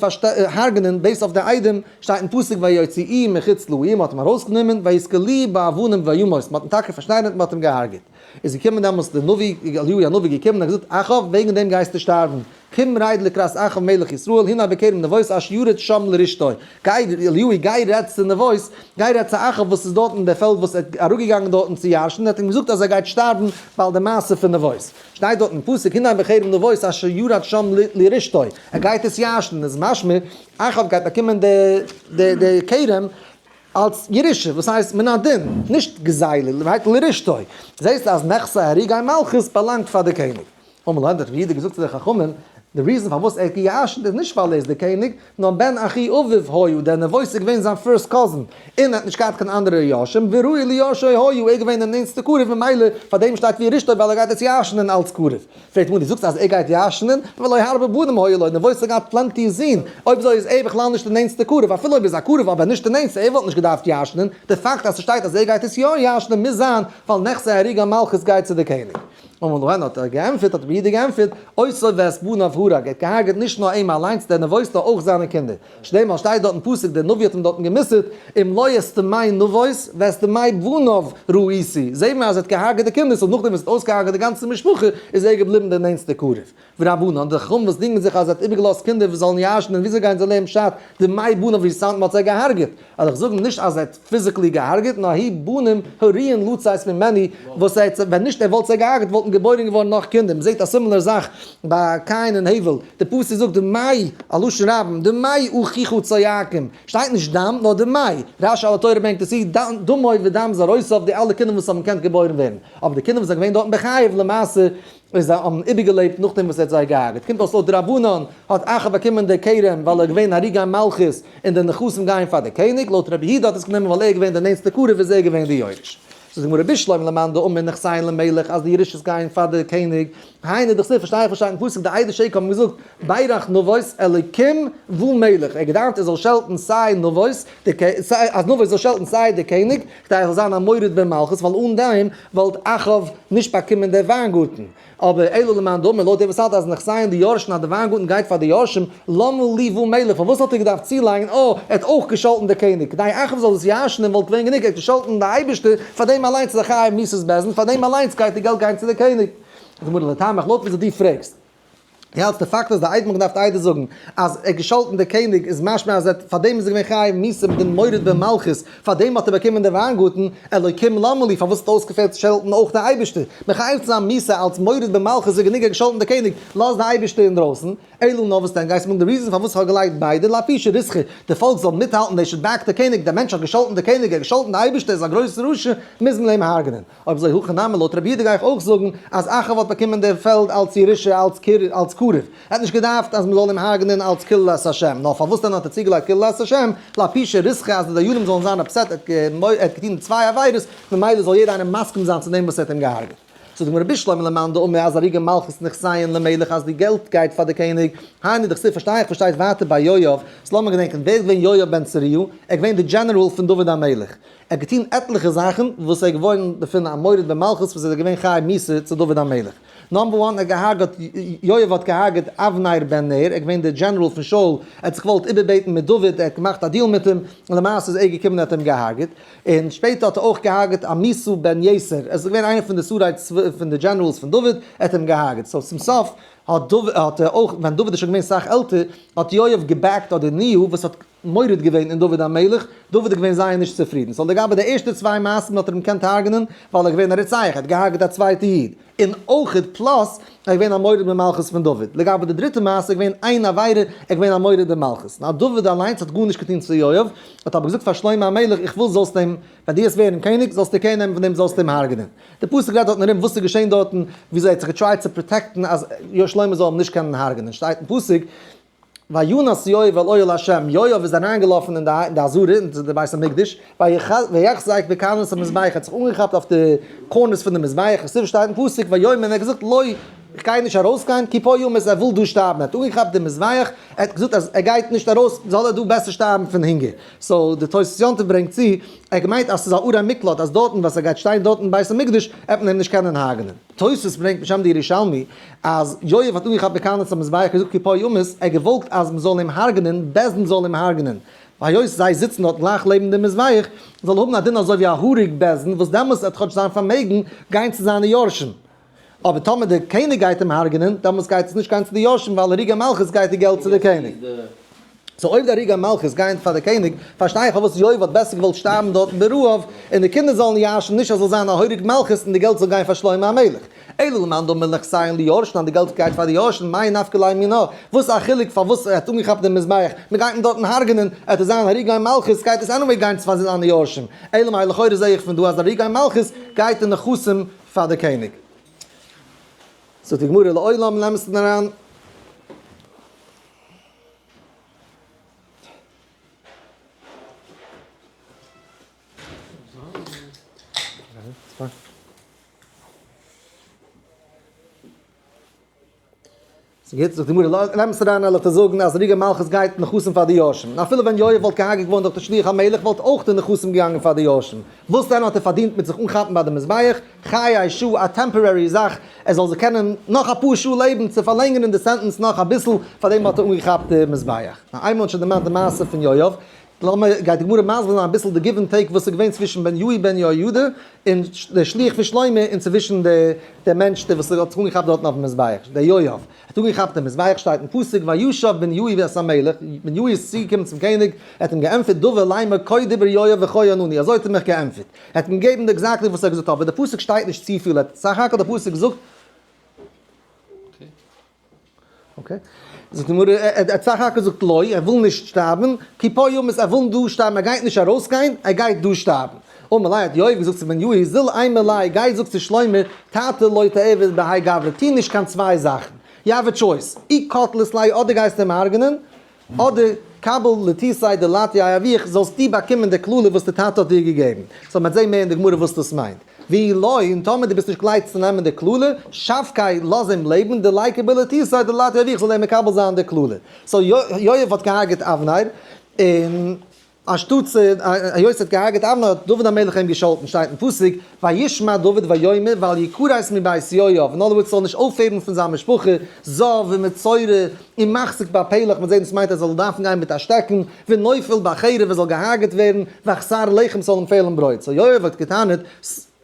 הרג'נען based אויף די עדים, שטייט אין פסוק ויוציאוהו מחוץ לעיר, מען האט אים ארויסגענומען, ויסקלוהו באבנים וימות, מען האט אים טאקע פארשטיינערט און מען האט אים געהארגעט. איז געקומען דעמאלטס דער נביא, אליהו הנביא געקומען און געזאגט, אחאב, וועגן דעם גייסטו שטארבן, קום רד לקראת אחאב מלך ישראל, הנה בכרם נבות אשר ירד שם לרשתו. גיי, אליהו, גיי רעד צו נבות, גיי רעד צו אחאב וואס איז דארט אין דער פעלד וואס ער איז אראפגעגאנגען דארטן צו ירש'ן, ער האט אים געזאגט אז ער גייט שטארבן ווייל די מעשה פון נבות. שטייט דארט אין פסוק, הנה בכרם נבות אשר ירד שם לרשתו, ער גייט עס ירש'ן, איז משמע, אחאב גייט באקומען די כרם אלס ירושה, וואס הייסט מן הדין, נישט גזילה, לרשתו. זעסטו אז נכסי הרוגי מלכות באלאנגט פאר די קעניג. אמר להם, האט רבי יהודה געזאגט צו די חכמים, די reason פארוואס ער האט געירשנט איז נישט ווייל ער איז דער קעניג, נאר בן אחי אביו היה, דער נבות איז געווען זיין first cousin, און ער האט נישט געהאט קיין אנדערע יורשים, וראוי ליורשו היה, ער איז געווען דער נענסטער קרוב, ממילא פאר דעם שטייט וירשתו ווייל ער גייט עס ירשנ'ען אלס קרוב. פרעגט מען, דו זאגסט אז ער גייט ירשנ'ען, והלא הרבה בנים היו לו, נבות האט געהאט plenty זין, אויב אזוי איז ער בכלל נישט דער נענסטער קרוב, אפילו אויב איז א קרוב אבער נישט דער נענסטער, ער וואלט נישט געדארפט ירשנ'ען, די פאקט אז ס'שטייט אז ער גייט עס יא ירשנ'ען מוז זיין ווייל נכסי הרוגי מלכות גייט צו די קעניג. אמר להן האט ער געענטפערט, האט רבי יהודה געענטפערט, אותו ואת בניו הרג, ער האט געהארגעט נישט נאר אים אליינס דער נבות נאר אויך זיינע קינדער, שנאמר שטייט דארט אין פסוק, דער נביא האט אים דארטן גע'מוסר'ט, אם לא את דמי נבות ואת דמי בניו ראיתי, זעהט מען אז ער האט געהארגעט די קינדער, so נאכדעם וואס ער האט אויסגעהארגעט די גאנצע משפחה איז ער געבליבן דער נענסטער קרוב. ורבנן, די חכמים וואס דינגען זיך אז ער האט איבערגעלאזט קינדער וואס זאלן ירש'נען, וויאזוי גייען זיי לערנען פשט דמי בניו ווי סאנט מען האט זיי געהארגעט? אז איך זאג נישט אז ער האט physically געהארגעט, נאר היו בנים הראויין לצאת ממנו, וואס ער האט, ווען נישט ער וואלט זיי געהארגעט וואלטן געבוירן געווארן נאך קינדער, מען זעט א similar זאך ביי קין און הבל, די פסוק זאגט דמי, א לשון רבים, דמי אחיך צועקים, שטייט נישט דם, נאר דמי, רש"י על התורה ברענגט עס צו, דמו ודם זרעותיו, די אלע קינדער וואס האבן געקענט געבוירן ווערן, אבער די קינדער וואס זענען געווען דארטן בחייו למעשה און זיי האבן איבערגעלעבט נאכדעם וואס ער האט זיי געהארגעט. קומט אויס לויט די רבנן האט אחאב באקומען די כרם ווייל ער איז געווען הרוגי מלכות און די נכסים גייען פאר די קעניג, לויט רבי יהודה האט עס גענומען ווייל ער איז געווען די נענסטע קרוב איז ער געווען די יורש. זאגט די גמרא בשלמא למאן דאמר נכסיהן למלך אז די ירושות גייען פאר די קעניג, היינו דכתיב פארשטיי איך וואס שטייט אין פסוק די עדי שקר האבן געזאגט בירך נבות אלוקים ומלך ער האט געדארפט ער זאל שעלטן סיי נבות סיי אז נבות זאל שעלטן סיי די קעניג כדי ער זאל זיין א מורד במלכות, ווייל אן דעם וואלט אחאב נישט באקומען די וויינגארטן. אבער אלא למאן דאמר, לויט דער וואס האלט אז נכסיהן די יורשין אז די וויינגארטן גייט פאר די יורשים, למה לי ומלך, פארוואס האט ער געדארפט צולייגן, אה, ער האט אויך געשאלטן די קעניג, כדי אחאב זאל עס ירש'נען וואלט געווען גענוג, ער האט געשאלטן די אייבערשטער, פאר דעם אליינס איז ער חייב מיתת בית דין, פאר דעם אליינס גייט די געלט גיין צו די קעניג. זאגט די גמרא לטעמיך, לויט וויאזוי דו פרעגסט. די האלטסט די פאקט אז די עדים האבן געדארפט עדות זאגן אז ער האט געשאלטן די קעניג איז משמע אז ער האט פארדעם איז ער געווען חייב מיתה מיט דעם מורד במלכות פארדעם האט ער באקומען די וויינגארטן אלוקים למה לי פארוואס האט אויסגעפעלט צו שעלטן אויך די אייבערשטער מחייב צו זיין מיתה אלץ מורד במלכות איז גענוג ער האט געשאלטן די קעניג לאז די אייבערשטער אינדרויסן אלא נאר וואס דען גייסט מיר די reason פארוואס איך האב געלייגט ביידע לאפושי ריתחא די פאלק זאל מיטהאלטן they should back די קעניג דער מענטש האט געשאלטן די קעניג ער האט געשאלטן די אייבערשטער איז א גרויסע רשע מוז מען אים הרג'נען. אויב אזוי הכי נמי לויט רבי יהודה גיי איך אויך זאגן אז אחאב האט באקומען די פעלד אלץ ירושה אלץ אלץ קרוב, ער האט נישט געדארפט אז מען זאל אים הרג'נען אלץ קללת השם, נאר פארוואס דען האט ער צוגעלייגט קללת השם, לאפושי ריתחא אז די דיינים זאלן זיין upset ער האט געטון צוויי עבירות ממילא זאל יעדער איינער מסכים זיין צו דעם וואס ער האט אים געהארגעט. זאגט די גמרא בשלמא למאן דאמר אז הרוגי מלכות נכסיהן למלך אז די געלט גייט פאר די קעניג, היינו דכתיב פארשטיי איך פארשטייט ווייטער ביי יואב, so לאמיר געדענקען ווער איז געווען יואב בן צרויה, ער איז געווען די דזשענעראל פון דוד המלך, ער האט געטון עטליכע זאכן וואס ער איז געווארן דערפון א מורד במלכות וואס ער איז געווען חייב מיתה צו דוד המלך. number one, ער האט געהארגעט, יואב האט געהארגעט אבנר בן נר, ער איז געווען דער דזשענעראל פון שאול, ער האט זיך געוואלט איבערבעטן מיט דוד, ער האט געמאכט א deal מיט אים, און למעשה איז ער געקומען און האט אים געהארגעט. און שפעטער האט ער אויך געהארגעט עמשא בן יתר, ער איז געווען איינער פון די שרי צבא פון די generals פון דוד, ער האט אים געהארגעט. so צום סוף האט דוד, האט ער אויך, ווען דוד איז שוין געווען סאך עלטער, האט יואב גע back ט אדוניהו וואס האט מורד געווען אין דוד המלך, דוד איז געווען זייער נישט צופרידן, so לגבי די ערשטע צוויי מעשים האט ער אים געקענט הרג'נען, ווייל ער איז געווען א רוצח, ער האט געהארגעט א צווייטע איד, און אויכעט plus ער איז געווען א מורד במלכות פון דוד, לגבי די דריטע מעשה איז געווען איין עבירה, ער איז געווען א מורד במלכות, נאר דוד אליינס האט גארנישט געטון צו יואב, האט אבער געזאגט פאר שלמה המלך איך וויל זאלסט אים, ווען דו וועסט ווערן קעניג זאלסטו care נעמען פון דעם זאלסטו אים הרג'נען. די פסוק רעדט דארטן ארום וואס איז געשען דארטן, וויאזוי ער האט זיך גע try ט צו protect ן אז שלמה זאל אים נישט קענען הרג'נען, שטייט אין פסוק, וינס יואב אל אוהל השם, יואב איז אריינגעלאפן אין די עזרה, אין די בית המקדש, ויחזק בקרנות המזבח, האט זיך אנגעכאפט אויף די corners פון די מזבח, עס שטייט אין פסוק, ויאמר, און ער האט געזאגט, לא. איך גיי נישט ארויסגיין, כי פה ימות, ער וויל דא שטארבן, ער האט אנגעכאפט די מזבח, ער האט געזאגט אז ער גייט נישט ארויס, זאל ער דא בעסער שטארבן פון הונגער. so די תוס' יום טוב ברענגט צו, ער האט געמיינט אז ס'איז א ערי מקלט, אז דארטן וואס ער גייט שטיין דארט אין בית המקדש, עט מען אים נישט קענען הרג'נען. תוס' ברענגט בשם די ירושלמי, אז יואב האט אנגעכאפט בקרנות המזבח געזאגט כי פה ימות, ער האט געוואלט אז מ'זאל אים הרג'נען, בית דין זאל אים הרג'נען, היות זיי זיצן דארט גלייך לעבן דעם מזבח, זאל האבן א דין אזוי ווי א הרוג בית דין, וואס דעמאלס וועט כאטש זיין פארמעגן גיין צו זיינע יורשים. אבער טאמער דער קעניג גייט אים הרג'נען, דעמאלס גייט עס נישט גיין צו די יורשים, ווייל הרוגי מלכות גייט די געלט צו די קעניג. so אויב די הרוגי מלכות גייען פאר די קעניג, פארשטיי איך פארוואס יואב האט בעסער געוואלט שטארבן דארטן ברעב, און די קינדער זאלן ירש'ן, נישט אז זאל זיין א הרוג מלכות און די געלט זאל גיין פאר שלמה המלך. אלא למאן דאמר נכסיהן ליורשין אז די געלט גייט פאר די יורשין, מאי נפקא ליה מינה, וואס א חילוק פארוואס ער האט אנגעכאפט דעם מזבח, מען גייט אים דארטן הרג'נען, עט עס זיין הרוגי מלכות גייט עס anyway גיין פאר זיינע יורשים, אלא מאי לכאורה זעה איך פון דא אז הרוגי מלכות גייט די נכסים פאר די קעניג. זאגט די גמרא לעולם נעמסטן אריין. ס'גוט, זאגט די גמרא, נעמסט אריין עלעך צו זאגן אז הרוגי מלכות גייט נכסים פאר די יורשים, און אפילו ווען יואב וואלט געהארגעט געווארן דורך די שליח המלך וואלט אויך די נכסים געגאנגען פאר די יורשים. וואס דען האט ער פארדינט מיט זיך אנכאפן ביי די מזבח? חיי שעה, א temporary זאך, ער זאל זיך קענען נאך אפאר שעה לעבן, צו פארלענגערן די sentence נאך אביסל, פאר דעם האט ער אנגעכאפט די מזבח. נאר איינמאל האט שוין דערמאנט די מעשה פון יואב, לאמיר, גייט די גמרא מסביר זיין אביסל די give and take וואס איז געווען צווישן בניהו בן יהוידע און דער שליח פון שלמה און צווישן דער מענטש דער וואס האט זיך אנגעכאפט דארטן אויפן מזבח, דער יואב האט אנגעכאפט דעם מזבח, שטייט אין פסוק וישב בניהו את המלך, בניהו איז צוגעקומען צום קעניג, ער האט אים געענטפערט דבר לאמר כה דיבר יואב וכה ענני, אזוי האט ער מיך געענטפערט, ער האט אים געגעבן exactly וואס ער האט געזאגט, אבער דער פסוק שטייט נישט צופיל, ער האט סך הכל דער פסוק זאגט. okay. זאגט די גמרא, ער האט סך הכל געזאגט לא, ער וויל נישט שטארבן, כי פה ימות, ער וויל דא שטארבן, ער גייט נישט ארויסגיין, ער גייט דא שטארבן. אמר ליה האט יואב געזאגט צו בניהו, זיל אימא ליה, גיי זאג צו שלמה, תרתי לא תעביד בהאי גברא, טו נישט קיין צוויי זאכן, you have a choice, אי קטלת ליה אדער גייסטו אים הרג'נען, אדער קביל לטיתיה דלטיה אבוך, זאלסטו באקומען די קללה וואס די טאטע האט דיר געגעבן. so מ'וועט זען מער אין די גמרא וואס דאס מיינט. ואי לא, און טאמער דו ביסט נישט גרייט צו נעמען די קללה, שבקיה, לאז אים לעבן, דליקבל לטיתיה דלטיה אבוך, זאל ער מקבל זיין די קללה. so יואב האט געהארגעט אבנר, און אנשטאט צו, היות ער האט געהארגעט אבנר האט דוד המלך אים געשאלטן, שטייט אין פסוק, וישמע דוד ויאמר ואל יכרת מבית יואב, אין other words ס'זאל נישט אויפהערן פון זיין משפחה, זב ומצורע, און מחזיק בפלך, מ'וועט זען דאס מיינט ער זאל דארפן גיין מיט א שטעקן, ונופל בחרב ער זאל געהארגעט ווערן, וחסר לחם ס'זאל אים פעלן ברויט, so יואב האט געטענה'ט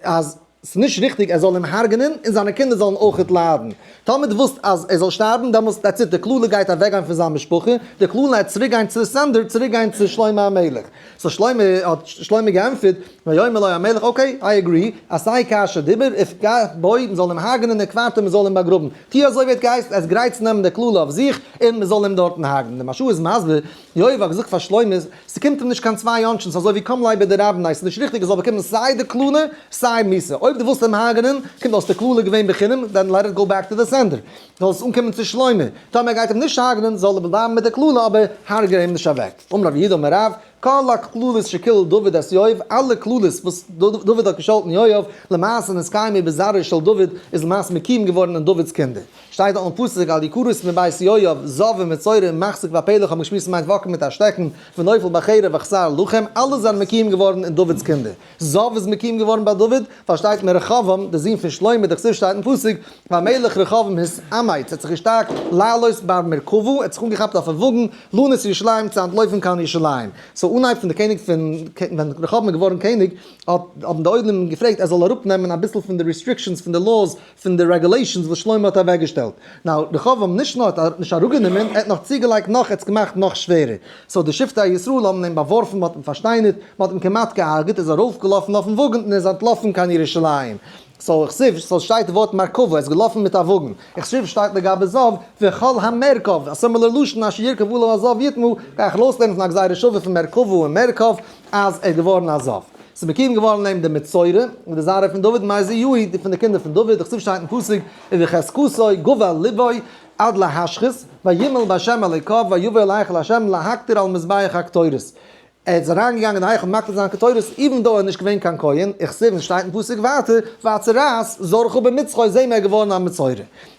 אז. ס'איז נישט ריכטיג ער זאל אים הרג'נען און זיינע קינדער זאלן אויכעט ליידן. טאמער דו ווילסט אז ער זאל שטארבן, דעמאלס that's it, די קללה גייט אוועקגיין פון זיין משפחה, די קללה וועט צוריקגיין צו sender, צוריקגיין צו שלמה המלך. so שלמה, האט שלמה געענטפערט, ויאמר לו המלך, okay, I agree, עשה כאשר דיבר, ופגע בו, מ'זאל אים הרג'נען וקברתו, מ'זאל אים באגראבן. טו אזוי ווי ער האט געהייסן, ער איז גרייט צו נעמען די קללה אויף זיך, און מ'זאל אים דארטן הרג'נען. די מהרש"א איז מסביר, יואב האט געזאגט פאר שלמה, ס'קומט אים נישט קיין צוויי עונשים, ס'איז אזוי ווי קם ליה בדרבה מיניה, ס'איז נישט ריכטיג ער זאל באקומען סיי די קללה סיי מיתה, אויב דו ווילסט אים הרג'נען, קומט אויס די קללה געווען בחינם, then let it go back to the sender, זאל עס אנקומען צו שלמה, טאמער ער גייט אים נישט הרג'נען זאל ער בלייבן מיט די קללה אבער הרג'ע אים נישט אוועק. אמר רב יהודה אמר רב, כל הקללות שקילל דוד את יואב, אלע קללות וואס דוד האט געשאלטן יואב, למעשה נתקיימו בזרעו של דוד, איז למעשה מקוים געווארן אין דוד'ס קינדער. שטייט דארט אין פסוק אל יכרת מבית יואב זב ומצורע ומחזיק בפלך האבן געשמועסט מיינט וואקן מיט א שטעקן ונופל בחרב וחסר לחם אלע זענען מקוים געווארן אין דוד'ס קינדער. זב איז מקוים געווארן ביי דוד ווייל שטייט מרחבעם דער זון פון שלמה דכתיב שטייט אין פסוק והמלך רחבעם התאמץ האט זיך געשטארקט לעלות במרכבה ער האט זיך אנגעכאפט אויפן וואגן לנוס ירושלים צו אנטלויפן קיין ירושלים. so אנהייב פון די קעניג פון ווען רחבעם איז געווארן קעניג האט האבן די עולם געפרעגט ער זאל אראפנעמען אביסל פון די restrictions פון די laws פון די regulations וואס שלמה האט אוועקגעשטעלט. now, רחבעם נישט נאר האט ער נישט אראפגענומען, ער האט נאך צוגעלייגט נאך, ער האט עס געמאכט נאך שווערער. so די שבטי ישראל האבן אים באווארפן, מ'האט אים פארשטיינערט, מ'האט אים כמעט געהארגעט, ער איז ארויפגעלאפן אויפן וואגן און ער איז אנטלאפן קיין ירושלים. so איך זיף, so שטייט די ווארט מרכבה, ער איז געלאפן מיט א וואגן. איך זיף שטייט לגבי זב, וכל המרכב, א similar לשון אשר ירכב עליו הזב יטמא, גיי איך ארויסלערנען פון א גזירה שווה פון מרכבה און מרכב, אז ער איז געווארן א זב. ס'איז מקוים געווארן נעבן די מצורע, און די זרע פון דוד מאיזה יהי, די פון די קינדער פון דוד, דכתיב שטייט אין פסוק, ובחזקתו גבה לבו עד להשחית, וימעל בה' אלוקיו ויבא אל היכל ה' להקטיר על מזבח הקטורת. ער איז אריינגעגאנגען אין היכל מקריב זיין קטורת even though ער איז נישט געווען קיין כהן, וכתיב און שטייט אין פסוק ווייטער, והצרעת זרחה במצחו זעהן מיר ער איז געווארן א מצורע.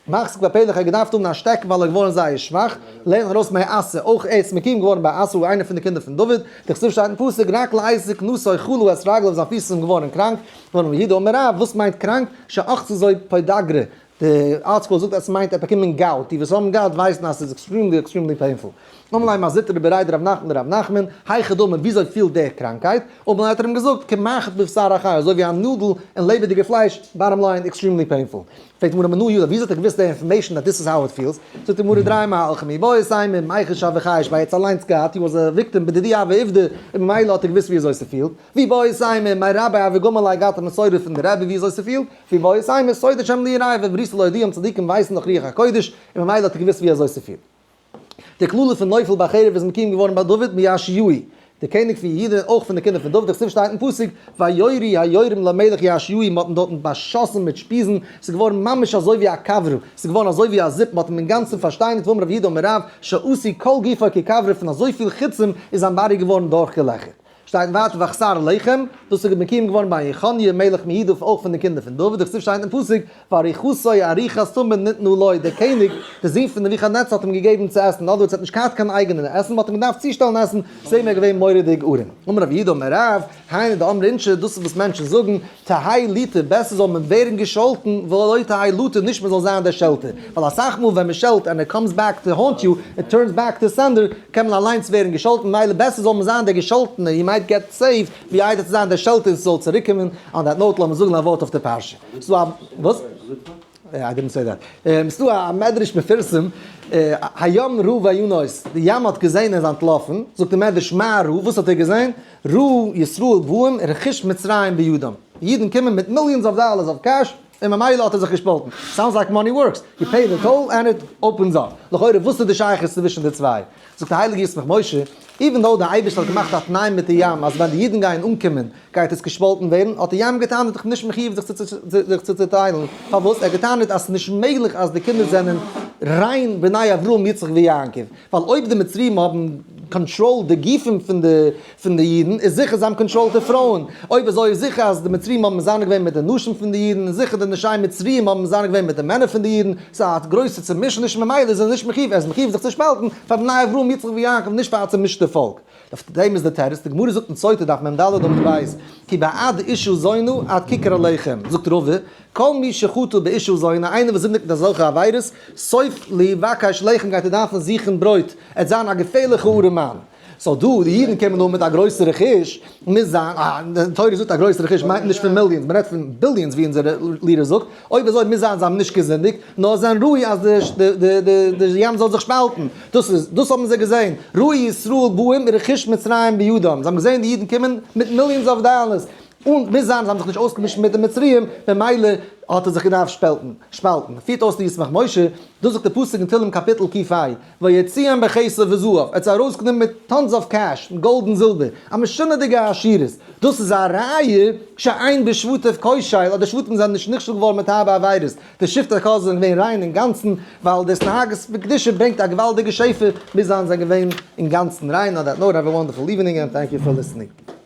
מחזיק בפלך ער האט געדארפט האבן א שטעקן ווייל ער איז געווארן זייער שוואך, לערנט ארויס מאסא, אויך ער איז מקים געווארן ביי אסא איינער פון די קינדער פון דוד, דכתיב שטייט אין פסוק רק לעת זקנתו חלה את רגליו זיין פיס איז אים געווארן קראנק, אמר רב יהודה אמר רב, וואס מיינט קראנק? שאחזתו פודגרא, די ארטסקרול זאגט אז ס'מיינט ער האט באקומען gout, די וואס האבן gout ווייסן אז ס'איז extremely extremely painful. אמר ליה מר זוטרא בריה דרב נחמן לרב נחמן, היכי דמי וויאזוי פילט די קראנקייט? אמר ליה האט ער אים געזאגט, כמחט בבשר החי, אזוי ווי א נאדל אין לעבעדיגע פלייש, bottom line, extremely painful. פרעגט די גמרא מנא ידע, וויאזוי האט ער געוואוסט די information that this is how it feels? זאגט די גמרא דריי מהלכים, איבעית אימא, מיחש הוה חייש ביה, ער האט עס אליינס געהאט, he was a victim, בדידהו הוה עובדא, און ממילא האט ער געוואוסט וויאזוי ס'פילט. ואיבעית אימא, מרביה הוה גמר ליה געהאט א מסורה פון די רבי וויאזוי ס'פילט. ואיבעית אימא, סודות שהם ליראיו ובריתו להודיעם, צדיקים ווייסן דאך רוח הקודש, און ממילא האט ער געוואוסט ווי אזוי ס'פילט. די קללה פון נופל בחרב איז מקים געווארן ביי דוד מיאשיהו, דער קעניג פון יהודה און אויך פון די קינדער פון דוד, דכתיב שטייט אין פסוק, ויורו היורים למלך יאשיהו, מ'האט אים דארטן באשאסן מיט שפיזן, ס'איז געווארן ממש אזוי ווי א כברה, ס'איז געווארן אזוי ווי א זופ, מ'האט אים אינגאנצן פארשטיינערט, ואמר רב יהודה אמר רב, שעשו כל גופו ככברה, פון אזויפיל חיצים איז זיין body געווארן דורכגעלעכערט. שטייט ווייטער וחסר לחם, דאס איז מקוים געווארן ביי יכניה מלך מיהודה אויך פון די קינדער פון דוד, דכתיב שטייט אין פסוק וארוחתו ארוחת תמיד נתנה לו, דער קעניג, דער זון פון נבוכדנצר האט אים געגעבן צו עסן, in other words ער האט נישט געהאט קיין אייגענע עסן, מען האט אים געדארפט צושטעלן עסן, זעהן מיר געווען מורא'דיג ארעם. אמר רב יהודה אמר רב, היינו דאמרי אינשי, דאס איז וואס מענטשן זאגן, תהא ליטא, בעסער זאל מען ווערן געשאלטן, ולא תהא לטה, נישט מען זאל זיין דער שעלטער. ווייל אסאך מאל ווען מען שעלט and it comes back to haunt you, it turns back to sender, קען מען אליינס ווערן געשאלטן, מילא בעסער זאל מען זיין דער געשאלטענער, you might get saved, ווי איידער צו זיין דער שעלטער און ס'זאל צוריקקומען. On that note לאמיר זאגן א ווארט אויף די פרשה. ס'דא א, וואס? I didn't say that. ס'דא א מדרש מפורסם, הים ראה וינוס, די ים האט געזען און איז אנטלאפן, זאגט די מדרש מה ראה, וואס האט ער געזען? ראה ישראל באים ורכוש מצרים בידם, אידן קומען מיט millions of dollars of cash, און ממילא האט ער זיך געשפאלטן. Sounds like money works, you pay the toll and it opens up. לכאורה וואס איז די שייכות צווישן די צוויי? זאגט די הייליגע ישמח משה, even though די אייבערשטער האט געמאכט א תנאי מיט די ים אז ווען די אידן גייען אנקומען גייט עס געשפאלטן ווערן, האט די ים געטענה'ט איך בין נישט מחיוב זיך צו צוטיילן, פארוואס? ער האט געטענה'ט אז ס'איז נישט מעגליך אז די קינדער זענען ריין בני אברהם יצחק ויעקב, ווייל אויב די מצריים האבן controlled די גופים פון די פון די אידן, איז זיכער זיי האבן controlled די פרויען, אויב אזוי איז זיכער אז די מצריים האבן מזנה געווען מיט די נשים פון די אידן, און זיכער די נשי מצריים האבן מזנה געווען מיט די מענער פון די אידן, ס'איז א גרויסע צומישעניש ממילא איז ער נישט מחיוב, ער איז מחיוב זיך צו שפאלטן פאר בני אברהם יצחק ויעקב נישט פאר א צומישטע פאלק. אויף דעם איז די תירוץ, די גמרא זאגט אין סוטה דף מ ד עמוד ב', כי בעד אשה זונה עד כיכר הלחם, זאגט רבא, כל מי שחטא באשה זונה, איינער וואס זינדיגט מיט אזעלכע עבירות, סוף ליבקש לחם גייט ער דארפן זוכן ברויט, ער וועט זיין א געפערליכע ארעמאן. So דא, די אידן קומען אן מיט א גרויסע רכוש, מוז זיין, אה, די תורה זאגט א גרויסע רכוש מיינט נישט פון millions, מען רעדט פון billions ווי אונזער leader זאגט, אויב אזוי מוז זיין זיי האבן נישט געזינדיגט, נאר זענען ראוי אז די ים זאל זיך שפאלטן, דאס איז, דאס האבן זיי געזען, ראו ישראל באים ורכוש מצרים בידם, זיי האבן געזען די אידן קומען מיט millions of dollars, און מוז זיין זיי האבן זיך נישט אויסגעמישט מיט די מצריים, ממילא האט ער זיך געדארפט שפעלטן, שפאלטן. פירט אויס די ישמח משה, דאס זאגט די פסוק אין תהלים קאפיטל ק"ה, ויוציאם בכסף וזהב, ער האט זיי ארויסגענומען מיט tons of cash, מיט גאלד און זילבער, א משונה'דיגע עשירות, דאס איז א ראיה שאין בשבטיו כושל, אז די שבטים זענען נישט נכשל געווארן מיט הארבע עבירות, די שבטי קה זענען געווען ריין אינגאנצן, ווייל די התנהגות בקדושה ברענגט א געוואלדיגע שפע, מוז זיין זענען געווען אינגאנצן ריין, on that note have a wonderful evening and thank you for listening.